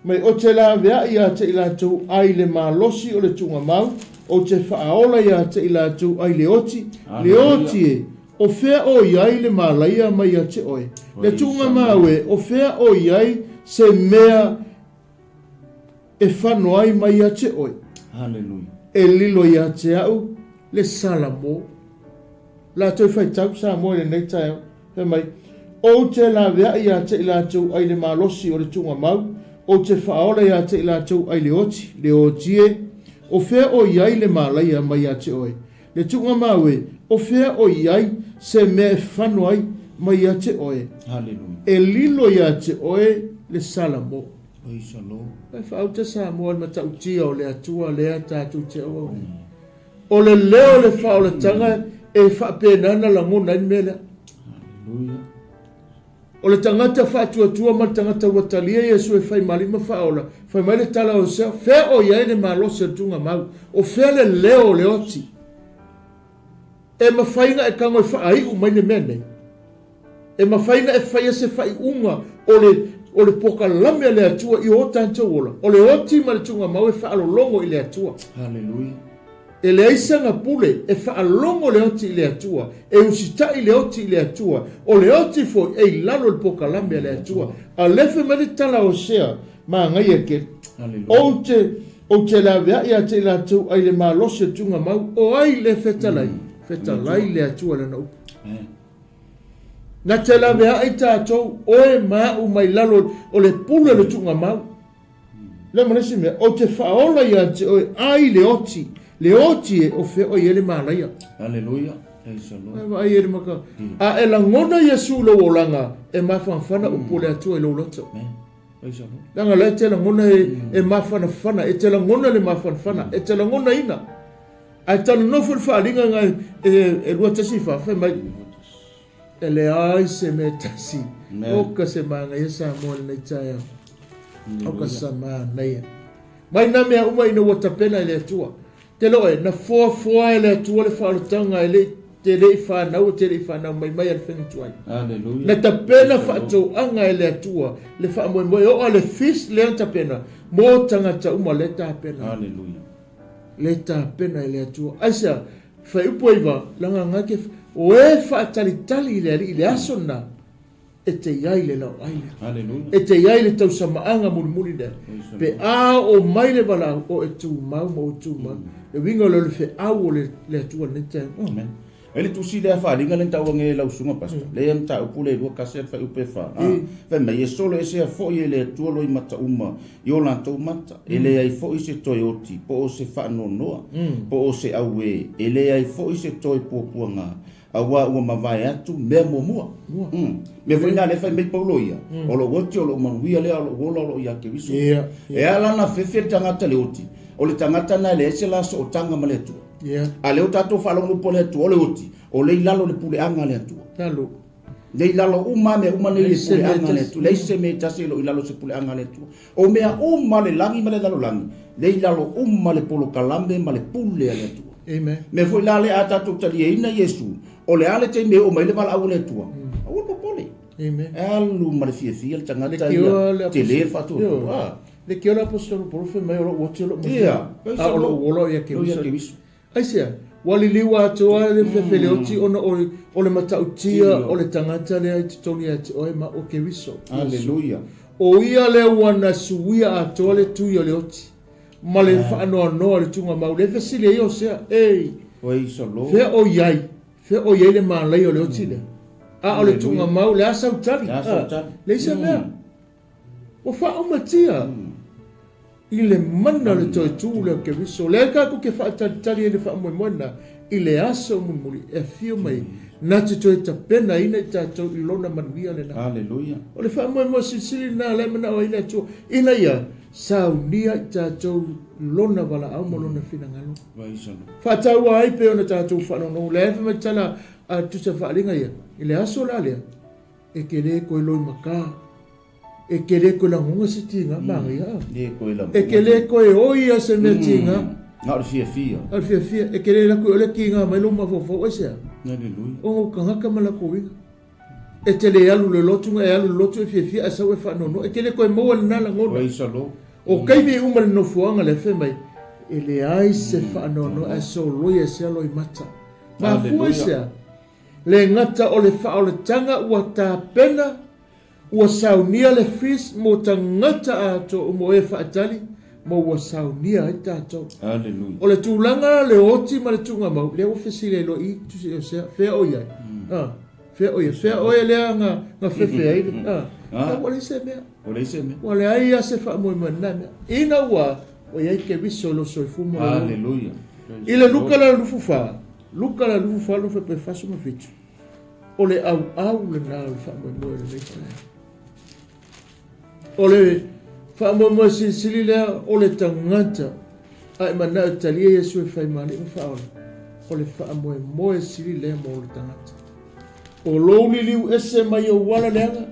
Mai ou te laveai ia te i latou ai le malosi o le tuugamau, ou te faaola ia te i latou ai le oti, le oti e, o fea o i ai le malaia mai ia te oe? Le tuugamau e, o fea o i ai se mea e fano ai mai ia te oe? Hallelujah. E lilo ia te au le Salamo. Latou faitau Samoa i lenei taeao, fai mai, Ou te laveai ia te i latou ai le malosi o le tuugamau, ou te faaola ia te i latou ai le oti, le oti e, o fea o i ai le malaia mai ia te oe? Le tuugamau e, o fea o i ai se mea e fano ai mai ia te oe? Hallelujah. E lilo ia te oe le Salamo. Praise the Lord. E faauta Samoa i le matautia o le Atua lea tatou te auauna. O le leo o le faaolataga e faapena ona lagona ai le mea lea. Hallelujah. O le tagata faatuatua ma le tagata ua talia Iesu e fai ma alii ma faaola, fai mai le tala o Hosea, fea o i ai le malosi o le tuugamau? O fea le leo o le oti? E mafai ona e tago e faaiu mai le mea nei? E mafai ona e faia se faaiuga o le o le polokalame a le Atua i o tatou ola? O le oti ma le tuugamau e faalologo i le Atua. Hallelujah. E leai sana pule e faalogo le oti i le Atua, e usitai le oti i le Atua, o le oti foi e i lalo o le polokalame a le Atua. A o lea fai mai le tala a Hosea, manaia tele, Ou te, ou te laveai ia te i latou ai le malosi o le tuugamau, o ai le fetalai? Fetalai le Atua i lana upu. Na te laveai tatou, oe ma au mai lalo o le pule o le tuugamau. Lea ma le isi mea, ou te faaola ia te oe ai le oti, le oti e o fea oe i ai le malaia. Hallelujah. Praise the Lord. Ai vaai e le maka. A e lagona Iesu i lou olaga, e mafanafana upu o le Atua i lou loto. Amen. Praise the Lord. Leaga la e te lagona e, e mafanafana, e te lagona le mafanafana, e te lagonaina. Ae talanoa foi le faaaliga na e, e 2:4, fai mai, E leai se mea tasi. Oka se manaia Samoa i lenei taeao. Oka se manaia. Mai nā mea uma ina ua tapena e le Atua. Te loe, na foafoa e le Atua le faaolataga e le te le i whanau o te le i whanau mai mai a le whenga tuai. Hallelujah. Na tapena faatouaga e le Atua le faamoemoe o a le feast lea na tapena mō tagata uma le tapena. Hallelujah. Le tapena e le Atua. Aisea? Fuaiupu 9, Lagaga ke, o e faatalitali i le Alii i le aso lena, e te i ai le laoai lea. Hallelujah. E te i ai le tausamaaga mulimuli lea. Pe a oo mai le valaau, o e tumau ma ua tumau. Le uiga o le o le feau o le, le Atua i lenei taeao. Amen. E le tusi lea faaaliga lea na taua nei e lau susuga pastor. Lea na mataupu le 21 le fuaiupu e 4. Fai mai, e solo esea foi e le Atua loimata uma i o latou mata, e leai foi se toe oti, po o se faanoanoa, po o se auē, e leai foi se toe puapuaga, auā ua mavae atu mea muamua. Mea foi lena lea fai mai Paulo ia, o lou oti, o lou manuia lea, o lou ola o loo ia Keriso. E ala ona fefe le tagata le oti, o le tagata lena e leai se la sootaga ma le Atua. A lea ua tatou faalogo upu a le Atua, o le oti, o lea i lalo o le puleaga a le Atua. Lalo. Lea i lalo uma mea uma nei i le puleaga a le Atua. Leai se mea e tasi e le o i lalo o se puleaga a le Atua. O mea uma le lagi ma le lalolagi, lea i lalo uma le polokalame ma le pule a le Atua. Amen. Mea foi la lea a tatou taliaina Iesu, o le a le taimi e oo mai le valaau a le Atua, aua le popole. Amen. E alu ma le fiafia le tagata ia, tele le faatuatua. Le kioa le aposetolo Paulo fai mai o lou oti o lou manuia, a o lou ola ia Keriso. Aisea? Ua liliu atoa le fefe le oti ona o le matautia o le tagata lea i totonu ia te oe ma o Keriso. Aleluia. O ia lea ua na suia atoa le tui o le oti ma le faanoanoa o le tuugamau. Le fesili ai o Hosea, Ei, fea o i ai? Fea o i ai le malaia o le oti lea? A o le tuugamau, le a sau tali? Leai se mea. Ua faaumatia. I le mana o le toe tu lea o Keriso, o lea tatou te faatalitali ai i le faamoemoe lena, i le aso mulimuli e afio mai ai, na te toe tapenaina i tatou i Lona manuia lena. Aleluia. O le faamoemoe silisili lena o lea e manao ai le Atua, ina ia saunia i tatou Lona valaau ma Lona finagalo. Faataua ai pei ona tatou faalogologo, lea e fai mai le tala a le Tusi Faaaliga ia, i le aso la lea, e te le toe loimata. E te le toe lagona se tiga manaia a. Le toe lagona. E te le toe oi a se mea tiga. Na o le fiafia. O le fiafia. E te le alu atu i o le tiga mai lou mafaufau aisea? Aleluia. Ona o tagata ma latou uiga. E te le alu i le lotu na e alu i le lotu e fiafia ae sau e faanoanoa. E te le toe maua lena lagona. Praise the Lord. O taimi uma i le nofoaga lea fai mai, e leai se faanoanoa ae soloi ai sea loimata. Mafua i sea? Le gata o le faaolataga ua tapena Ua saunia le feast mo tagata atoa mo e faatali ma ua saunia ai tatou. Aleluia. O le tulaga le oti ma le tuugamau lea ua fesili ai loa i Tusi Iosea, fea o i ai? A, fea o i ai? Fea oe lea na na fefe ai le a? A. Ua leai se mea. Ua leai se mea. Ua leai lava se faamoemoe i lena mea. Ina ua ua i ai Keriso i lou soifua ma lou ola. Aleluia. I le Luka la 24, Luka la 24 lona faipea 47. O le auau lena o le faamoemoe o lenei taeao. O le faamoemoe silisili lea o le tagata a e manao e talia Iesu e fai ma Alii ma Faaola, o le faamoemoe sili lea mo le tagata. O lou liliu ese mai ou ala leaga,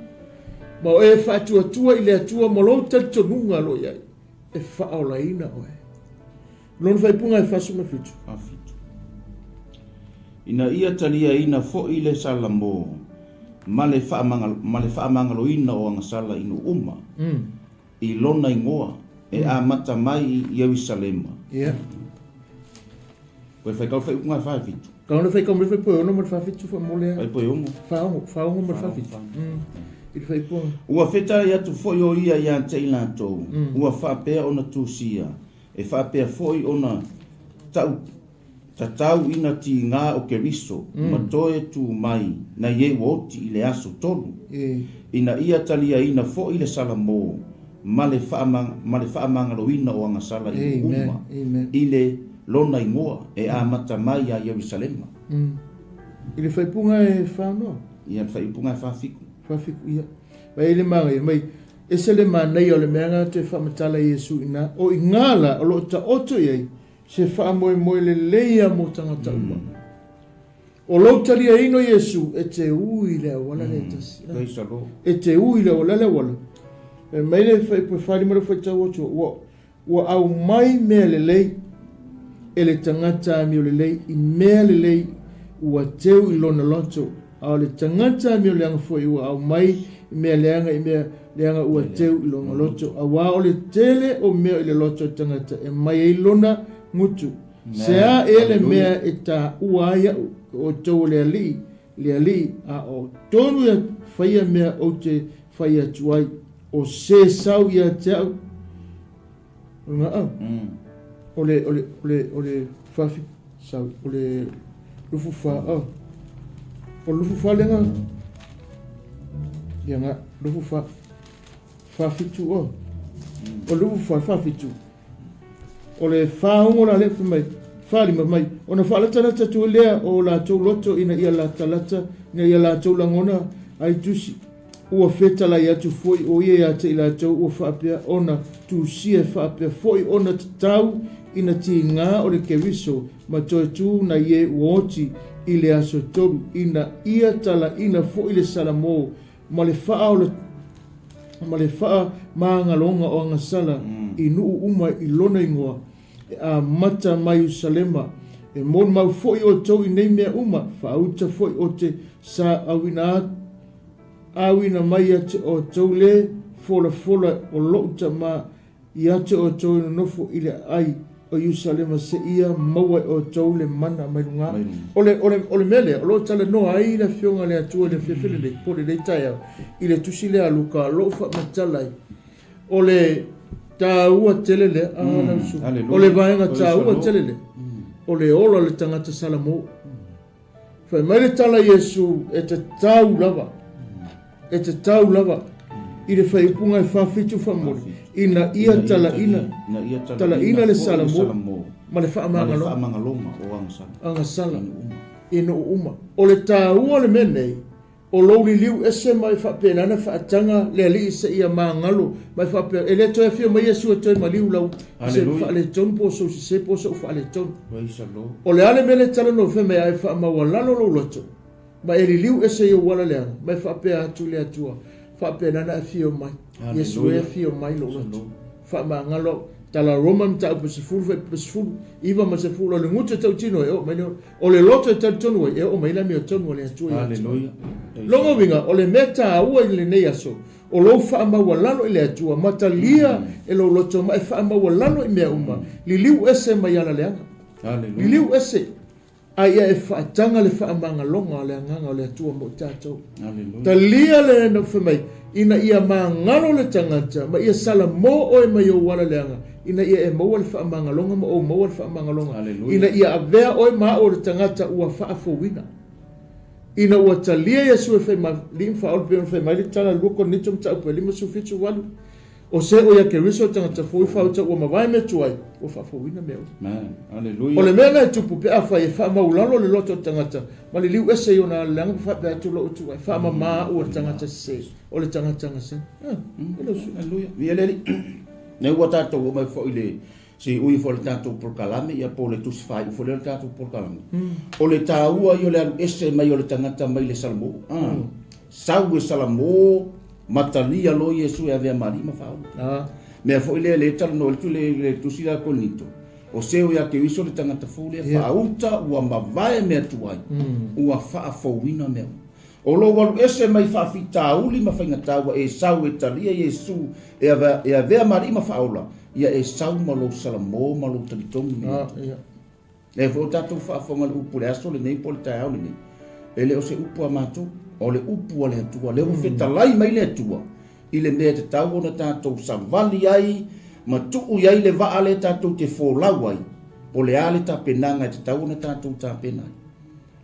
ma o e faatuatua i le Atua ma lou talitonuga lo i ai, e faaolaina oe. Lona faaipuga e 47. 47. Ina ia taliaina foi le Salamo ma le ma le faamagaloina o agasala i nuu uma, i lona igoa, e amata mai i Ierusalema. Ia. Koe faitau le faaiuga e 47. Kau le faitau mai le faaipoe ono ma le 47 faamole a. Faaipoe ono. Faogo, faogo ma le 47. I le faaipoga. Ua fetalai atu foi o ia ia te i latou, ua faapea ona tusia, E faapea foi ona ta'u tatau ina tigā o Keriso ma toe tū mai nai e ua oti i le aso tolu, ina ia taliaina foi le Salamo ma le ma le faamagaloina o agasala i nuu uma i le lona igoa e amata mai iā Ierusalema. I le faaipuga e fa noa? Ia, le faaiupuga e fa fiku. Fa fiku, ia. Mai le magaia mai. Ese le manaia o le mea na toe faamatala e Iesu ina, o iga la o lo o taoto i ai se faamoemoe lelei a mo tagata uma. O lou taliaina o Iesu e te ui le auala lea e tasi. E te ui le auala le auala. E mai le faalima le faitau atu, ua, ua aumai mea lelei e le tagata amio lelei i mea lelei ua teu i lona loto, a o le tagata amio leaga foi ua aumai i mea leaga i mea leaga ua teu i lona loto, auā o le tele o mea i le loto o le tagata e mai ai lona gutu. Se a ea le mea e taua ai a'u, o outou o le Alii, le Alii, a o tonu ia faia mea ou te fai atu ai, o se sau ia te a'u, O le gaau. O le, o le, o le, o le fafi, sau, o le lufu fa, oh. O le lufu fa lenga. Ia nga, lufu fa, fa fitu, oh. O le lufu fa, fa fitu. O le faogo la lea fai mai, faalima mai, ona faalatalata atu ai lea o latou loto ina ia latalata, ina ia latou lagona ai tusi. Ua fetalai atu foi o ia ia te i latou ua faapea ona tusia e faapea foi ona tatau ina tigā o le Keriso ma toe tu nai e ua oti i le aso tolu ina ia talaina foi le Salamo ma le faaola ma le faamagaloga o agasala i nuu uma i lona igoa e amata mai Ierusalema. E molimau foi outou i nei mea uma, faauta foi o te sa auina auina mai ia te outou le folafola o lou tama ia te outou e nonofo i le aai o Ierusalema seia maua e outou le mana mai luga. O le, o le, o le mea lea, o lo o talanoa ai le Afioga a le Atua i le afiafi lenei, po o lenei taeao, i le tusi lea a Luka, o lo o faamatala ai. O le taua tele lea, a lau susuga. O le vaega taua tele lea, o le ola o le tagata Salamo. Fai mai le tala a Iesu, e tatau lava, e tatau lava. I le faaiupuga e 47 faamuli, ina ia talaina, talaina le Salamo ma le faamagaloga o agasala i nuu uma. O le taua o le mea nei, o lou liliu ese ma e faapena ona faataga le Alii seia magalo ma e faapea, e le toe afio mai Iesu e toe maliu lau se faaletonu po o sou sese po o sou faaletonu. O le a le mea lea e talanoa fai mai a e faamaualalo lou loto ma e liliu ese i ou ala leaga ma e faapea atu i le Atua, faapena ona afio mai. Iesu e afio mai lou loto. Faamagalo au. Tala Roma mataupu 10 fuaiupu 19 ma 10 o le gutu e tautino e oo mai le O le loto e talitonu ai e oo mai le amiotonu a le Atua ia te oe. Lona uiga, o le mea taua i lenei aso, o lou faamaualalo i le Atua, ma talia e lou loto ma e faamaualalo i mea uma, liliu ese mai ala leaga. Liliu ese, a ia e faataga le faamagaloga o le Agaga o le Atua mo i tatou. Talia le na fai mai, ina ia magalo le tagata, ma ia salamo oe mai ou ala leaga, ina ia e maua le faamagaloga ma ou maua le faamagaloga, ina ia avea oe ma au o le tagata ua faafouina. Ina ua talia Iesu e fai mai, alii ma faaola, pei ona fai mai le tala 2 Korinito mataupu e 57 8, O se o ia Keriso le tagata fou i faauta ua mavae mea tuai, ua faafouina mea uma. O le mea lena e tupu pe afai e faamaulalo le loto o le tagata ma le liu ese i ona aleleaga ma faapea atu lou tuai, faamama au o le tagata sese, o le tagata gasani. E le usu. Aleluia. Viia le Alii. Lea ua tatou oo mai foi i le siui foi o le tatou polokalame, ia po o le tusi faaiu foi lea o le tatou polokalame. O le taua ia o le alu ese mai o le tagata mai le Salamo. Sau e Salamo ma talia loa Iesu e avea ma alii ma faaola. Mea foi lea lea e talanoa atu le le tusi lea a Korinito, o se o ia Keriso le tagata fou lea faauta ua mavae mea tuai, ua faafouina mea uma. O lou alu ese mai faafitauli ma faigata ua e sau e talia Iesu e avea ma alii ma faaola, ia e sau ma lou Salamo ma lou talitonu i le Atua. Lea foi o tatou faafofoga i le upu i le aso lenei po o le taeao lenei, e le o se upu a matou, o le upu a le Atua. Lea ua fetalai mai le Atua i le mea e tatau ona tatou savali ai ma tuu i ai le vaa lea tatou te folau ai, po o le a le tapenaga e tatau ona tatou tapena ai.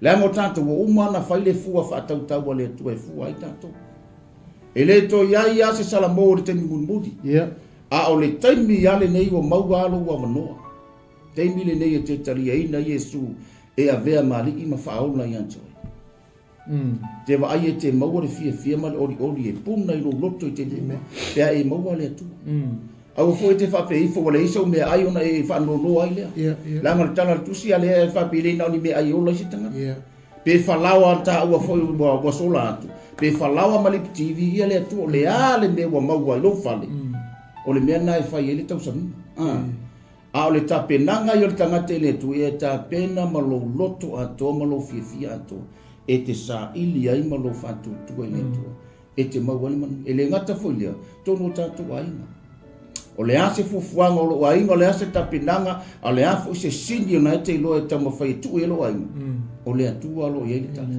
Leaga o tatou ua uma ona fai le fua faatautau a le Atua e fua ai tatou. E le toe i ai lava se salamo i le taimi mulimuli, a o le taimi lava lenei ua maua lava lou avanoa. Taimi lenei e te taliaina Iesu e avea ma alii ma faaola ia te oe. Te vaai e te maua le fiafia ma le olioli e puna i lou loto i taimi uma, pe a e maua le Atua. Aua foi e te faapea ifo ua leai sau meaai ona e faanoanoa ai lea. Leaga o le tala a le Tusi a lea e faapea e le na o ni meaai e ola ai se tagata. Pe falaoa taua foi ua sola atu, pe falaoa ma lipitivi ia le Atua, o le a le mea ua maua i lou fale, o le mea lena e fai ai le tausamiga. A o le tapenaga ia o le tagata i le Atua, ia e tapena ma lou loto atoa ma lou fiafia atoa, e te saili ai ma lou faatuatua i le Atua, e te maua ai le manuia. E le gata foi i lea, totonu o tatou aiga. O le a se fuafuaga o lou aiga, o le a se tapenaga, a o le a foi se sini o na e te iloa e taumafai e tuu i ai lou aiga, o le Atua o lo o i ai le tali.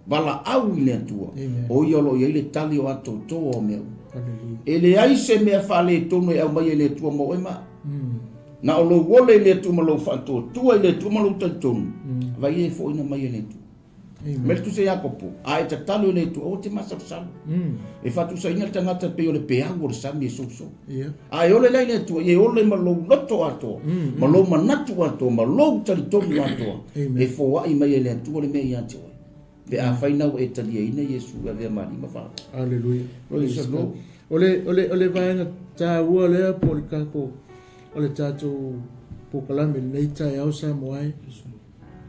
Valaau i le Atua, o Ia o lo o i ai le tali o atoatoa o mea uma. E leai se mea faaletonu e aumaia i le Atua mo oe ma au. Na o lou ole i le Atua ma lou faatuatua i le Atua ma lou talitonu, vai ia e foina mai e le Atua. Mai le tusi a Iakopo, a e tatalo i le Atua, aua te masalosalo. E faatusaina le tagata pei o le peau o le sami e sousou. A e ole la i le Atua, ia e ole ma lou loto atoa, ma lou manatu atoa, ma lou talitonu atoa, e foai mai e le Atua le mea ia te oe. Pe afai na ua e taliaina Iesu e avea ma Alii ma Faaola. Aleluia. Praise the Lord. O le, o le, o le vaega taua lea po o le tatou, o le tatou polokalame i lenei taeao Samoa e.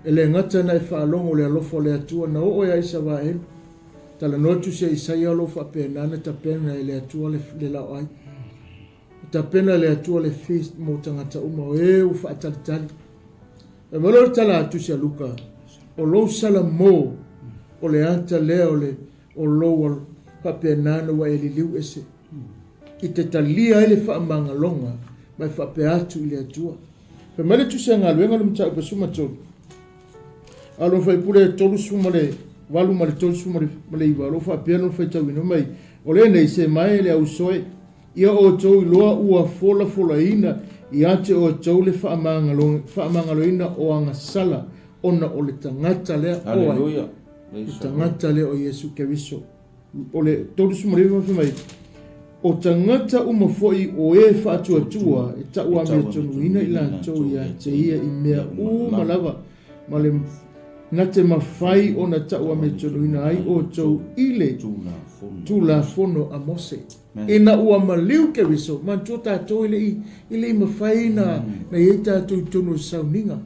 E le gata na e faalogo le alofa o le Atua na oo ia Isaraelu. Talanoa atu sia Isaia o lo o faapena na tapena e le Atua le, le laoai. Na tapena e le Atua le feast mo tagata uma o e ua faatalitali. E mai loa le tala atu sia Luka, o lou salamo o le ata lea o le o lou faapena na ua e liliu ese. I te talia ai le faamagaloga ma e faapea atu i le Atua. Fai mai le tusi a galuega le mataupu e 13. A lona faipule e 38 ma le 39, o lo o faapea lona faitauina mai, o lenei se mae le ausoe, ia outou iloa ua folafolaina ia te outou le faamagaloina o agasala ona o le tagata lea o ai, le tagata lea o Iesu Keriso. O le 39 fai mai, O tagata uma foi o e faatuatua e tauamiotonuina i latou ia te ia i mea uma lava, ma le na te mafai ona tauamiotonuina ai outou i le Tulafono a Mose. Ina ua maliu Keriso, manatua tatou e le i, e le i mafai na, na i ai tatou i totonu o le sauniga,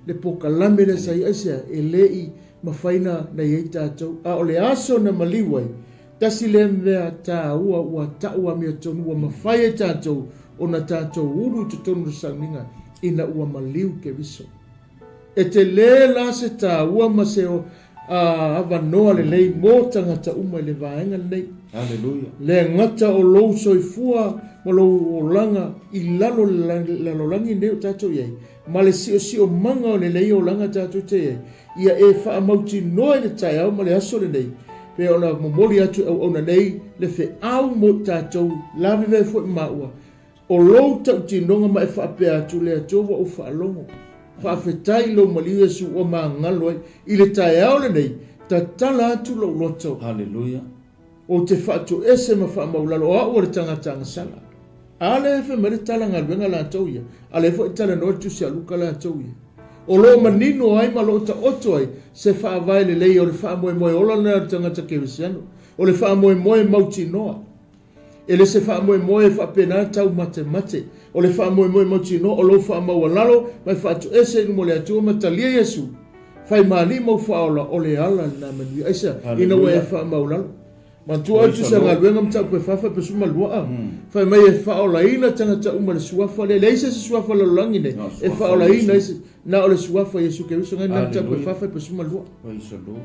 le pokalame lea sa i ai, aisea? E le i mafai na, na i ai tatou. A o le aso na maliu ai, Tasi lea mea taua ua tau amiotonu ua mafai ai tatou ona tatou ulu i totonu o le sauniga ina ua maliu Keriso. E tele la se taua ma se avanoa lelei mo tagata uma i le vaega lenei. Haleluia. Le gata o lou soifua ma lou olaga i lalo o le lalolagi lenei o tatou i ai, ma le siosiomaga o lenei olaga tatou te i ai, Ia e faamautinoa i le taeao ma le aso lenei, pei ona momoli atu e auauna nei le feau mo i tatou lavevea foi maua, o lou tautinoga ma e faapea atu, Le Atua ua ou faalogo. Faafetai i lou maliu Iesu ua magalo ai i le taeao lenei, tatala atu lou loto. Haleluia. Ou te faatoese ma faamaulalo o au o le tagata agasala. A lea e fai mai le tala galuega latou ia, a lea foi e talanoa le Tusi a Luka latou ia. O lo o manino ai ma lo o taoto ai se faavae lelei o le faamoemoe ola lena o le tagata kerisiano, o le faamoemoe mautinoa. E le se faamoemoe e faapena taumatemate. O le faamoemoe mautinoa o lou faamaualalo ma e faatoese i luma o le Atua ma talia Iesu, fai malie ma ou faaola, o le ala lena manuia. Aisea? Ina ua e faamaualalo. Manatua oe tusa galuega mataupu e fafa pe suma lua a. Fai mai e faaolaina tagata uma le suafa lea. Leai se isi suafa lalolagi nei e faaolaina ai se, na o le suafa Iesu Keriso ngai na mataupu e fafa pe suma lua.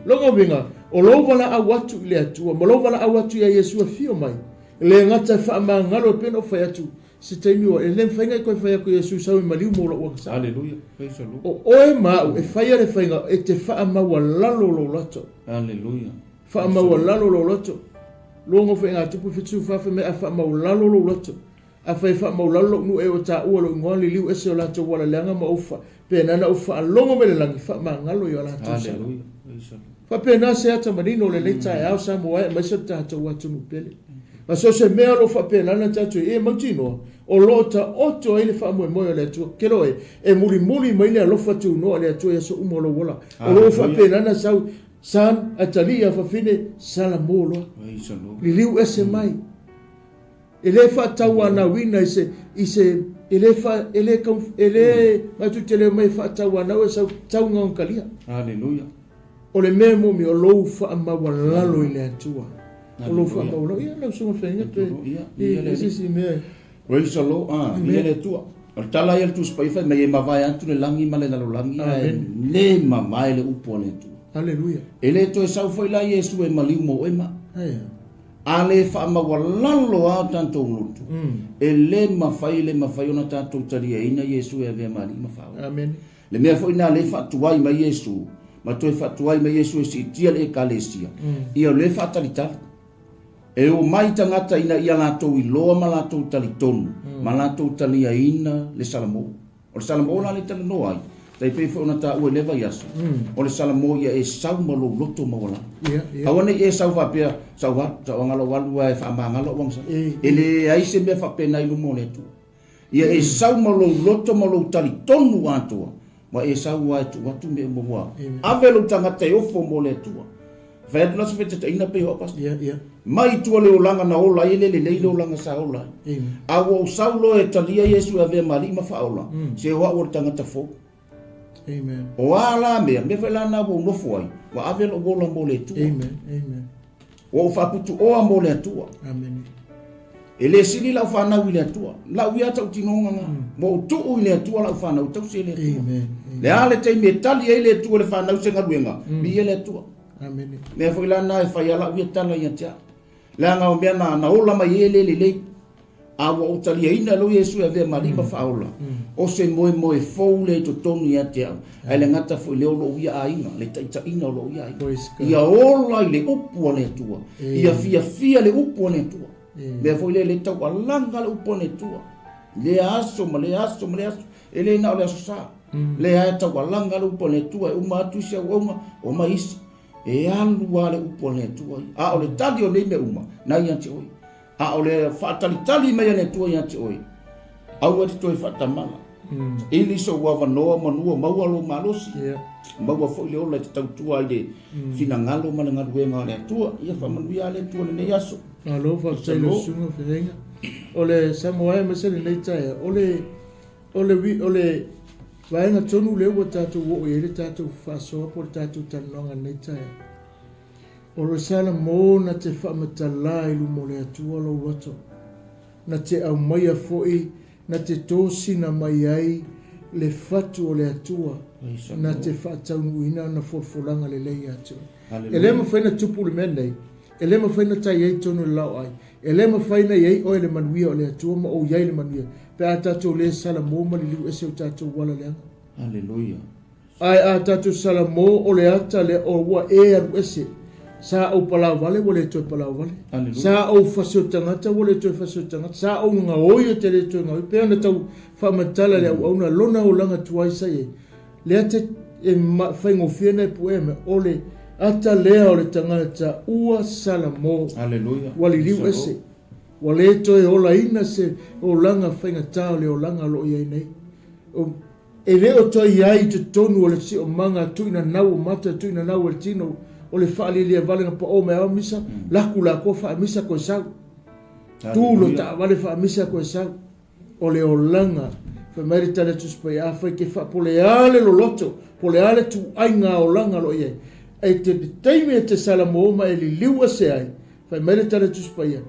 Lona uiga, o lou valaau atu i le Atua ma lou valaau atu ia Iesu afio mai, e le gata e faamagalo e pei ona ou fai atu, se taimi ua, e le mafai ona e toe fai atu Iesu sau e maliu mo lou agasala. Hallelujah. Praise the Lord. O oe ma au e faia le faiga e te faamaualalo lou loto. Hallelujah. Faamaualalo lou loto. Luaga Faigatupu 74 fai mai a faamaualalo lou loto. Afai e faamaualalo lou nuu e ua taua lou igoa liliu ese o latou ala leaga ma ou fa, pena na ou faalogo mai le lagi faamagalo i o latou sala. Faapena se ata manino o lenei taeao Samoa e aemaise le tatou atunuu pele. Ma so o se mea o lo o faapena na tatou i e mautinoa o lo o taoto ai le faamoemoe o le Atua. Kelo e, e mulimuli mai le alofa tunoa o le Atua i aso uma o lou ola. O lo o faapena na sau Son, atalii a fafine, sala mo loa. Liliu ese mai. E le faatauanauina i se, i se, e le fa, e le kau, e le, matou te le omai e faatauanau e sau taugaogalia. Hallelujah. O le mea momi o lou faamaualalo i le Atua. O lou faamaualalo. Ia, lau susuga feagaiga pe, i se isi mea. Praise the Lord. Ah, Amen. le Atua. O le tala ia le Tusi Paia fai mai e mavae atu le lagi ma le lalolagi ae le mavae le upu a le Atua. Hallelujah. E le toe sau foi la Iesu e maliu mo oe ma. Aia. A le faamaualalo lava o tatou loto, e le mafai, le mafai ona tatou taliaina Iesu e avea ma Alii ma Faaola. Amen. Le mea foi lena lea e faatuai mai Iesu, ma toe faatuai mai Iesu e siitia le Ekalesia, ia o lea e faatalitali. E omai tagata ina ia latou iloa ma latou talitonu, ma latou taliaina le Salamo. O le Salamo la lea e talanoa ai, tai pei foi ona taua i lea vaiaso, o le Salamo ia e sau ma lou loto maualalo. Aua ne i e sau faapea, sau alu, sau aga lou alu ae faamagalo au agasala. E leai se mea faapena i luma o le Atua. Ia e sau ma lou loto ma lou talitonu atoa, ma e sau lava e tuu atu mea uma ua ave lou tagata e ofo mo le Atua. Fai atu la se fetetaiga pei o au pastor. Yeah, yeah. Mai i tua le olaga na ola ai, e le lelei le olaga sa ola ai. A ua ou sau loa e talia Iesu e avea ma alii ma faaola, se o au o le tagata fou. Amen. O a la mea, mea foi la na ua ou nofo ai, ua ave lou ola mo le Atua. Amen. Amen. Ua ou faaputuoa mo le Atua. Amen. E le sili lau fanau i le Atua. Lau ia tautinoga nga. Ua ou tuu i le Atua lau fanau, tausi e le Atua. Amen. Le a le taimi e tali ai le Atua le fanau se galuega, viia le Atua. Amen. Mea foi la na e fai a lau ia tala ia te au. Leaga o mea na ola mai ai e le lelei. A ua ou taliaina loa Iesu e avea ma alii ma faaola, o se moemoe fou lea i totonu ia te au, ae le gata foi lea o lou ia aiga, le taitaiga o lou ia aiga. Ia ola i le upu a le Atua, ia fiafia le upu a le Atua. Mea foi lea le taualaga le upu a le Atua, lea aso ma lea aso ma lea aso, e le na o le aso sa. Lea e taualaga le upu a le Atua, e uma atu isi auauna, omai isi. E alu lava le upu a le Atua ia. A o le tali o nei mea uma, na ia te oe. A o le faatalitali mai a le Atua ia te oe, aua e te toe faatamala. Ili sou avanoa manua maua lou malosi, maua foi le ola e te tautua ai le finagalo ma le galuega a le Atua. Ia faamanuia le Atua i lenei aso. Malo faafetai i lau susuga Feleiga. O le Samoa aemaise lenei taeao, o le o le o le vaega tonu lea ua tatou oo i ai le tatou faasoa po o le tatou talanoaga i lenei taeao. O le Salamo na te faamatala i luma o le Atua lou loto, na te aumaia foi na te tosina mai ai le fatu o le Atua, na te faataunuuina ana folafolaga lelei ia te oe. E le mafai na tupu le mea nei, e le mafai na tai ai i totonu o le laoai, e le mafai na i ai oe le manuia o le Atua ma ou i ai le manuia, pe a tatou le salamo ma liliu ese o tatou ala leaga. Haleluia. Ae a tatou salamo o le ata lea o ua e alu ese. Sa ou palaovale ua le toe palaovale. Sa ou fasi o tagata ua le toe fasi o tagata. Sa ou gaoi o te le toe gaoi. Pei ona tau faamatala le auauna lona olaga tuai sa i ai. Lea te e faigofie na e puea mai o le ata lea o le tagata ua salamo. Hallelujah. Ua liliu ese. Ua le toe olaina se olaga faigata o le olaga o lo o i ai nei. E le o toe i ai i totonu o le siomaga tuuinanau o mata tuuinanau e le tino o le faalialia vale na paʻo mai ao misa, laku lakoa faamisa koe sau. Tu lo taavale faamisa koe sau. O le olaga, fai mai le tali a Tusi Paia, afai ke faa po le a le loloto, po le a le tuaiga olaga o lo o i ai, e te taimi e te salamo ma e liliu ese ai, Fai mai le tali a Tusi Paia,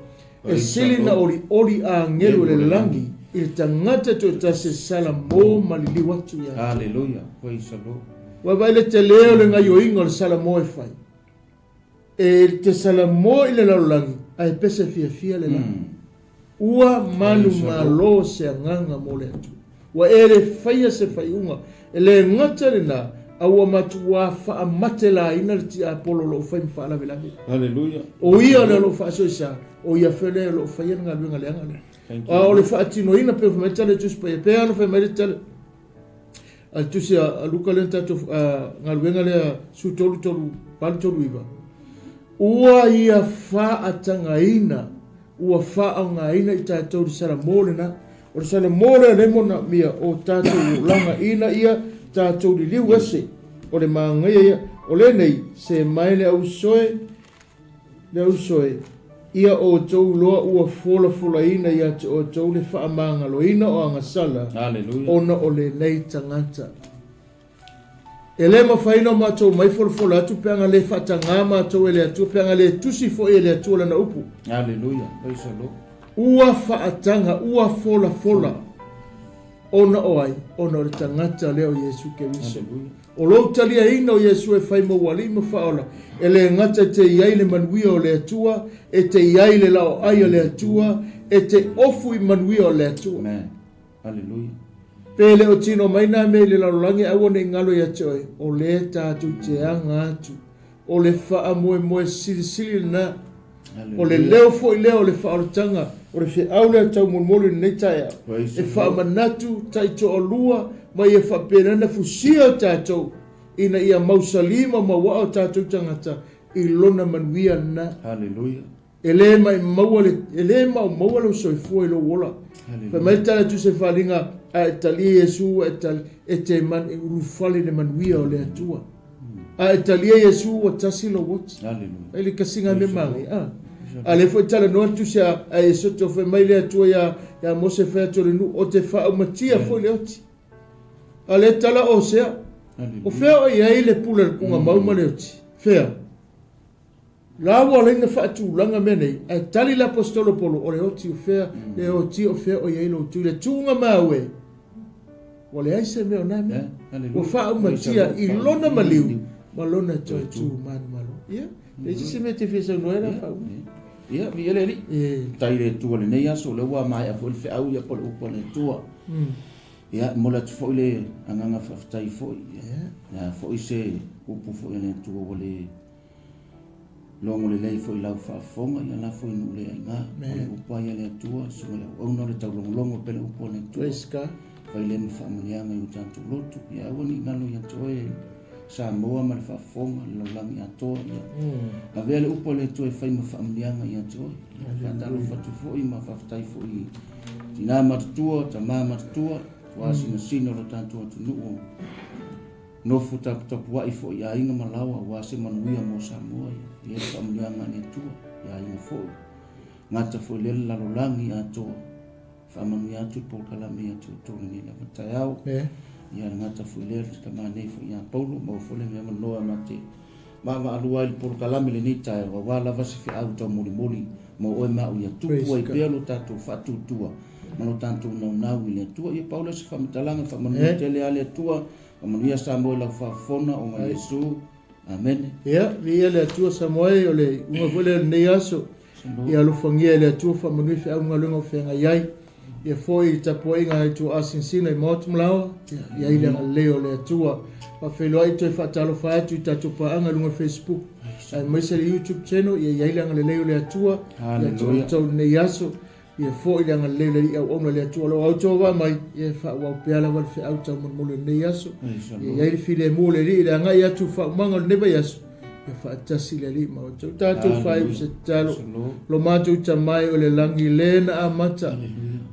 E sili na olioli agelu o le lagi i le tagata e toatasi e salamo ma liliu atu ia te. Hallelujah. Praise the Lord. Ua vaai le tele o le gaioiga o le salamo e fai. E te salamo i le lalolagi, ae pese fiafia le lagi. Ua manumalo se agaga mo le Atua. Ua e le faia se faaiuga. E le gata lena, a ua matuā faamatelaina le tiapolo o lo o fai ma faalavelave. Haleluia. O ia lea o lo o faasoesa, o ia foi lea o lo o faia le galuega leaga lea. A o le faatinoina pei ona fai mai le tala i Tusi Paia, pei lava ona fai mai le tala a le Tusi a Luka lea na tatou galuega lea 13 3 8 3 9, ua ia faatagaina Ua faaaogaina i tatou le salamo lena. O le salamo lea lea manaomia o tatou olaga ina ia tatou liliu ese. O le magaia ia. O lenei, se mai le ausoe, le ausoe, ia outou loa ua folafolaina ia te outou le faamagaloina o agasala, ona o lenei tagata. E le mafai ona matou mai folafola atu pe ana le faatagā matou e le Atua, pe ana le tusi foi e le Atua Lana upu. Hallelujah. Praise the Lord. Ua faataga, ua folafola, ona o ai? Ona o le tagata lea o Iesu Keriso. O lou taliaina o Iesu e fai ma ou Alii ma Faaola, e le gata e te i ai le manuia o le Atua, e te i ai le laoai a le Atua, e te ofu i manuia o le Atua. Amen. Aleluia. Pe le o tino mai nā mea i le lalolagi, aua ne i galo ia te oe, o lea tatou te aga atu. O le faamoemoe silisili lena. O le leo foi lea o le faaolataga, o le feau lea taumolimoli i lenei taeao, e faamanatu taitoalua ma ia faapena ona fusia tatou ina ia mausali ma mauaa o tatou tagata i lona manuia lena. Haleluia. E le maumau le, e le maumau lou soifua i lou ola. Fai mai le tala tusa i faaaliga, a e talia Iesu, ua e tali, e te man, e ulufale i le manuia o le Atua. A e talia Iesu, ua tasi lou oti. Ai le kasiga me manaia. A. A lea foi talanoa le tusi a, a Esoto, fai mai le Atua ia, ia Mose fai atu o le nuu, o te faaumatia foi le oti. A lea tala o Hosea, o fea o i ai le pule a le pugamau ma le oti? Fea? La ua alai na faatulaga mea nei, ae tali le Aposetolo Paulo, o le oti o fea, le oti o fea o i ai lou tui, le tuuga maue, ua leai se mea o na mea. Ua faaumatia i lona maliu ma lona toe tu manumalo. Ia, e isi se mea te fia saunoa ai la faauma. Ia, viia le Alii. Tai le Atua i lenei aso, o lea ua maea foi le feau ia po o le upu a le Atua. Ia, e momoli atu foi le agaga faafetai foi. Ia, foi se upu foi a le Atua ua le Logo lelei foi lau faafofoga, ia lafo i nuu le aiga. O le upu ai a le Atua, susuga i le auauna o le taulogologo pele upu a le Atua. Praise God. Fai le ma faamanuiaga i o tatou lotu. Ia aua ne i galo ia te oe. Samoa ma le faafofoga a le lalolagi atoa. Ia avea le upu a le Atua e fai ma faamanuiaga ia te oe. Faatalofa atu foi ma faafetai foi i tina matutua, tama matutua, tuasinasina o lo tatou atunuu o nofo taputapuai foi i aiga ma laoa aua se manuia mo Samoa. Ia i ai le faamanuiaga a le Atua i aiga foi, gata foi lea le lalolagi atoa. Faamanuia atu le polokalame ia te outou i lenei lava taeao. Ia le gata foi lea le tama nei foi ia Paulo, maua foi le mea manoa ma te vaavaalua ai le polokalame lenei taeao, aua lava se feau taumolimoli mo oe ma au ia tupu ai pea lo tatou faatuatua ma lo tatou naunau i le Atua. Ia pau lea o se faamatalaga, faamanuia tele lava le Atua, faamanuia Samoa i lau faafofoga ona Iesu. Amene. Ia, viia le Atua Samoa e, o le iuga foi lea o lenei aso. Ia alofagia e le Atua faamanuia feau ma galuega o feagai ai. Ia foi i tapuaiga a ituaasinsina i maota ma laoa, ia i ai le agalelei o le Atua. Faafeiloai toe faatalofa atu i tatou paaga i luga o le Facebook aemaise le YouTube channel, ia i ai le agalelei o le Atua ia te outou i lenei aso. Ia foi le agalelei o le Alii auauna le Atua o lo o autovaa mai, ia e faaauau pea lava le feau taumolimoli o lenei aso. Ia i ai le filemu o le Alii i le agai atu i faaumaga o lenei vaiaso, ia faatasi le Alii ma outou. Tatou faaiu se tatalo, lo matou Tama e o le lagi, le na amata,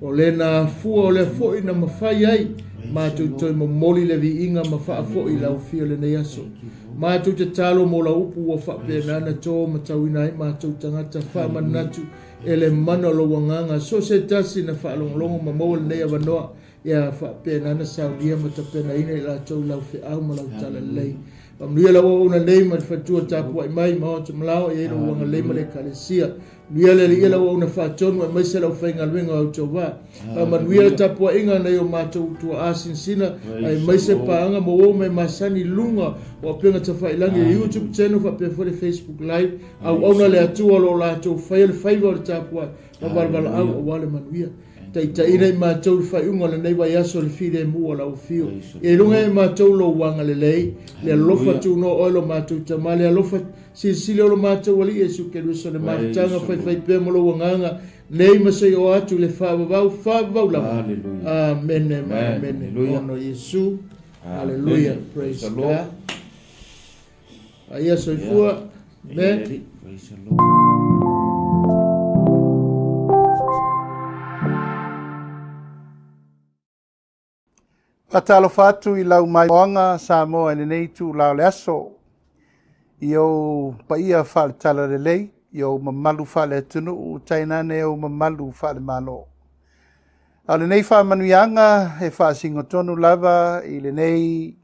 o le na afua, o lea foi na mafai ai matou toe momoli le viiga ma faafoi i lau afio i lenei aso. Matou tatalo mo lau upu ua faapena na to matauina ai matou tagata faamanatu E le mana o lou agaga, so o se tasi na faalogologo ma maua lenei avanoa, ia faapena na saunia ma tapenaina i latou lau feau ma lau talalelei. Faamanuia lau auauna nei ma le faletua tapuai mai, maota ma lao, e i ai lou agalelei ma le Ekalesia. Manuia le Alii lau auauna faatonu aemaise lau faigaluega o Autova. Faamanuia le tapuaiga a nai o matou tuaa sinasina aemaise paaga maua uma e masani i luga o Upega Tafailagi i le YouTube channel faapea foi le Facebook Live. Auauna le Atua o lo o latou faia le faiva o le tapuai ma valevalaau aua le manuia. Taitaiina i matou le faaiuga o lenei vaiaso i le filemu o lau afio. Ia i luga ia i matou lou agalelei, le alofa tunoa oe lo matou Tama, le alofa silisili o lo matou Alii Iesu Keriso, le mafutaga faifaipea ma lou agaga nei ma seia oo atu i le faavavau, faavavau lava. Amene ma amene. Ona o Iesu. Haleluia. Praise God. Aia soifua. Amen. Praise the Lord. Faatalofa atu i lau maimoaga Samoa i lenei itula o le aso, i ou paia faale-talalelei, i ou mamalu faale-atunuu, tainane ou mamalu faale-Malo. A o lenei faamanuiaga e faasinotonu lava i lenei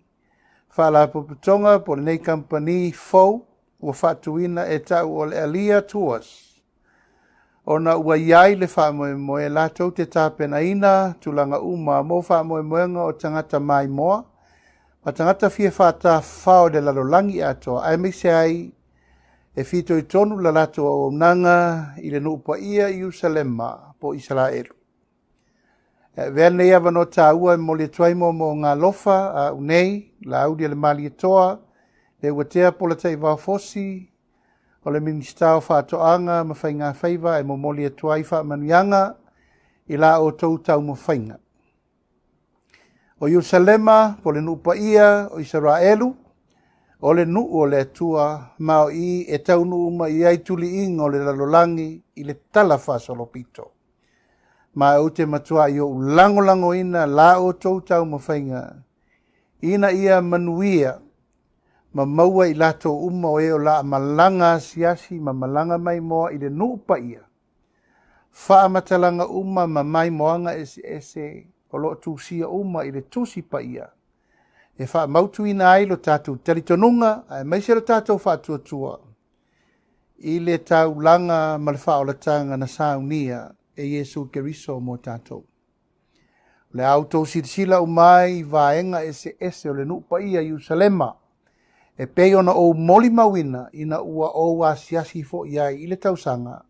Faalapotopotoga po o lenei kamupani fou ua faatuina e ta'u o le Alia Tours, ona ua i ai le faamoemoe latou te tapenaina tulaga uma mo faamoemoega o tagata maimoa ma tagata fia faatafafao i le lalolagi atoa, aemaise ai e fitoitonu la latou auaunaga i le nuu paia i Ierusalema po o Isaraelu. E avea lenei avanoa taua e momoli atu ai moomooga alofa a au nei, Laaulialemalietoa, Leuatea Polataivao Fosi, o le Minisita o Faatoaga ma Faigafaiva e momoli atu ai faamanuiaga i la outou taumafaiga. O Ierusalema, po o le nuu paia o Isaraelu, o le nuu o le Atua, ma o i e taunuu uma i ai tuliiga o le lalolagi i le tala faasolopito. Ma ou te matuai ou lagolagoina la outou taumafaiga, ina ia manuia ma maua i latou uma o e o la malaga asiasi ma malaga maimoa i le nuu paia, faamatalaga uma ma maimoaga eseese o lo o tusia uma i le Tusi Paia, e faamautuina ai lo tatou talitonuga aemaise lo tatou faatuatua i le taulaga ma le faaolataga na saunia e Iesu Keriso mo tatou. O le a outou silasila uma ai i vaega eseese o le nuu paia i Ierusalema, e pei ona ou molimauina ina ua ou asiasi foi ai i le tausaga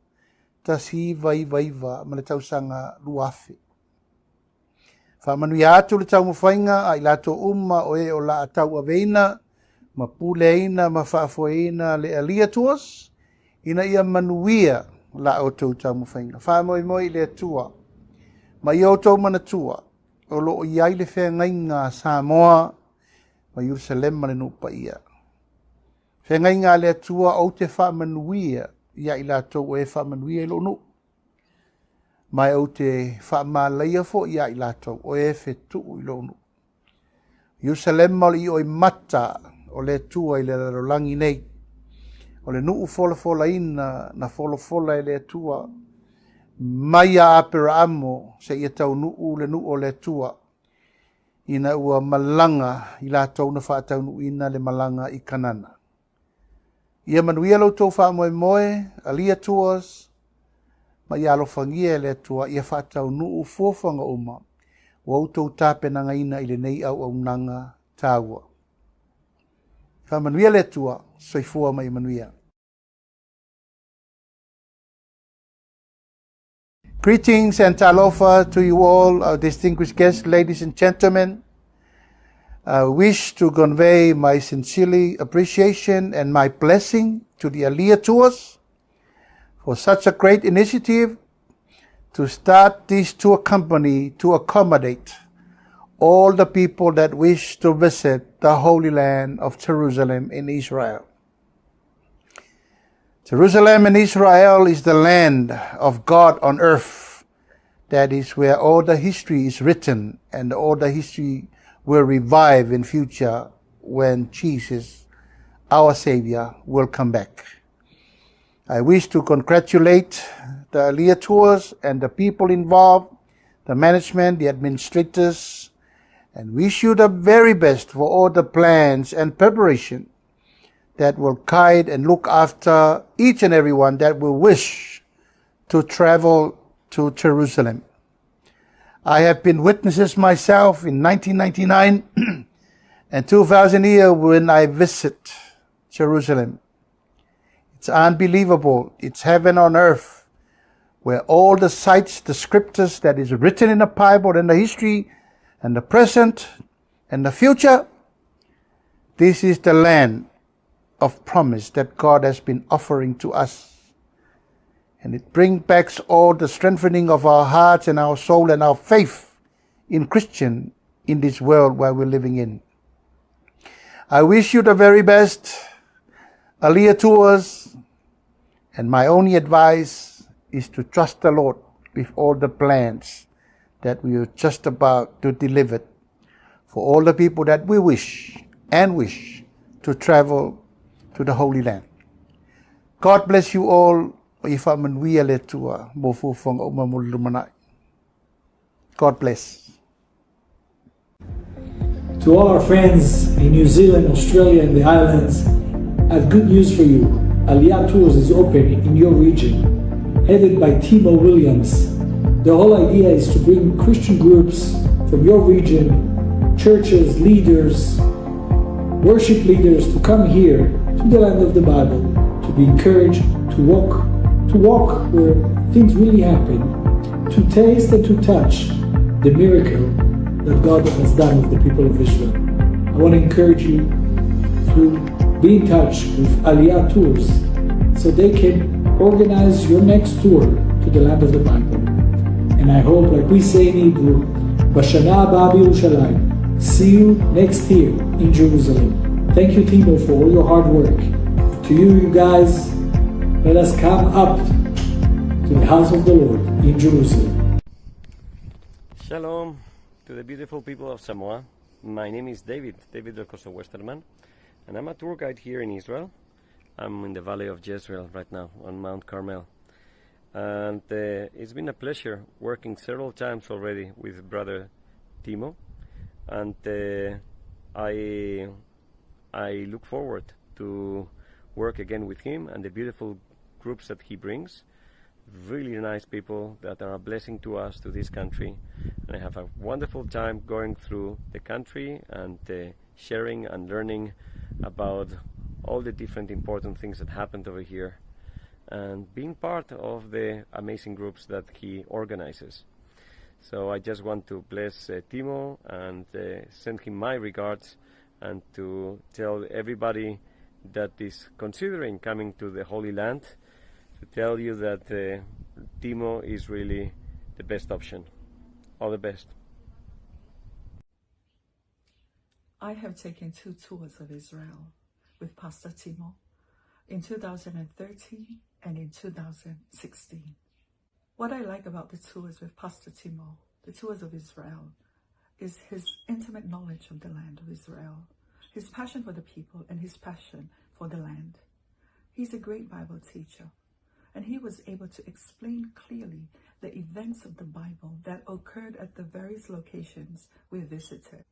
1999 ma le tausaga 2000. Faamanuia atu le taumafaiga a i latou uma o e o la a tauaveina ma puleaina ma faafoeina le Alia Tours, ina ia manuia la outou taumafaiga. Faamoemoe i le Atua ma ia outou manatua o lo o i ai le feagaiga a Samoa. Ma Ierusalema le nuu paia. Feagaiga a le Atua ou te faamanuia iā i latou o e faamanuia i lou nuu. Ma e ou te faamalaia foi iā i latou o e fetuu i lou nuu. Ierusalema o le ioimata o le Atua i le lalolagi nei. O le nuu folafolaina na folafola e le Atua mai ia Aperaamo seia taunuu le nuu o le Atua ina ua malaga i latou na faataunuuina le malaga i Kanana. Ia manuia lo outou faamoemoe, Alia Tours, ma ia alofagia e le Atua ia faataunuu fuafuaga uma ua outou tapenagaina i lenei auaunaga taua. Faamanuia le Atua, soifua ma ia manuia. Greetings and talofa to you all, our distinguished guests, ladies and gentlemen. I wish to convey my sincere appreciation and my blessing to the Aliyah Tours for such a great initiative to start this tour company to accommodate all the people that wish to visit the Holy Land of Jerusalem in Israel. Jerusalem in Israel is the land of God on earth. That is where all the history is written and all the history will revive in future when Jesus, our Savior, will come back. I wish to congratulate the Aliyah Tours and the people involved, the management, the administrators, and wish you the very best for all the plans and preparation that will guide and look after each and every one that will wish to travel to Jerusalem. I have been witnesses myself in 1999 and 2000 year when I visit Jerusalem. It's unbelievable. It's heaven on earth where all the sites, the scriptures that is written in the Bible and the history and the present and the future. This is the land of promise that God has been offering to us. And it brings back all the strengthening of our hearts and our soul and our faith in Christian in this world where we're living in. I wish you the very best, Aliyah Tours, and my only advice is to trust the Lord with all the plans that we are just about to deliver for all the people that we wish and wish to travel to the Holy Land. God bless you all. Ia faamanuia le Atua mo fuafuaga uma mo le lumanai. God bless. To all our friends in New Zealand, Australia, and the islands, I have good news for you. Aliyah Tours is open in your region, headed by Timo Williams. The whole idea is to bring Christian groups from your region, churches, leaders, worship leaders to come here to the land of the Bible to be encouraged to walk, to walk where things really happen, to taste and to touch the miracle that God has done with the people of Israel. I want to encourage you to be in touch with Aliyah Tours so they can organize your next tour to the land of the Bible. And I hope, like we say in Hebrew, בשנה הבאה בירושלים. See you next year in Jerusalem. Thank you, Timo, for all your hard work. To you, you guys, let us come up to the house of the Lord in Jerusalem. Shalom to the beautiful people of Samoa. My name is David, David Delcoso Westerman, and I'm a tour guide here in Israel. I'm in the Valley of Jezreel right now on Mount Carmel. And it's been a pleasure working several times already with brother Timo. And I look forward to work again with him and the beautiful groups that he brings. Really nice people that are a blessing to us, to this country. And I have a wonderful time going through the country and sharing and learning about all the different important things that happened over here and being part of the amazing groups that he organizes. So I just want to bless Timo and send him my regards and to tell everybody that is considering coming to the Holy Land to tell you that Timo is really the best option. All the best. I have taken two tours of Israel with Pastor Timo in 2013 and in 2016. What I like about the tours with Pastor Timo, the tours of Israel, is his intimate knowledge of the land of Israel, his passion for the people and his passion for the land. He's a great Bible teacher, and he was able to explain clearly the events of the Bible that occurred at the various locations we visited.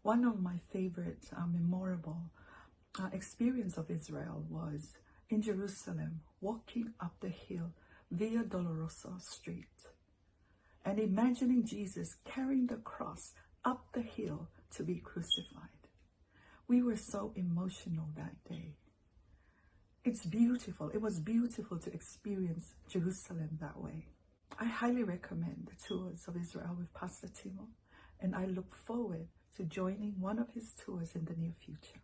One of my favorite memorable experience of Israel was in Jerusalem, walking up the hill Via Dolorosa Street and imagining Jesus carrying the cross up the hill to be crucified. We were so emotional that day. It's beautiful. It was beautiful to experience Jerusalem that way. I highly recommend the tours of Israel with Pastor Timo, and I look forward to joining one of his tours in the near future.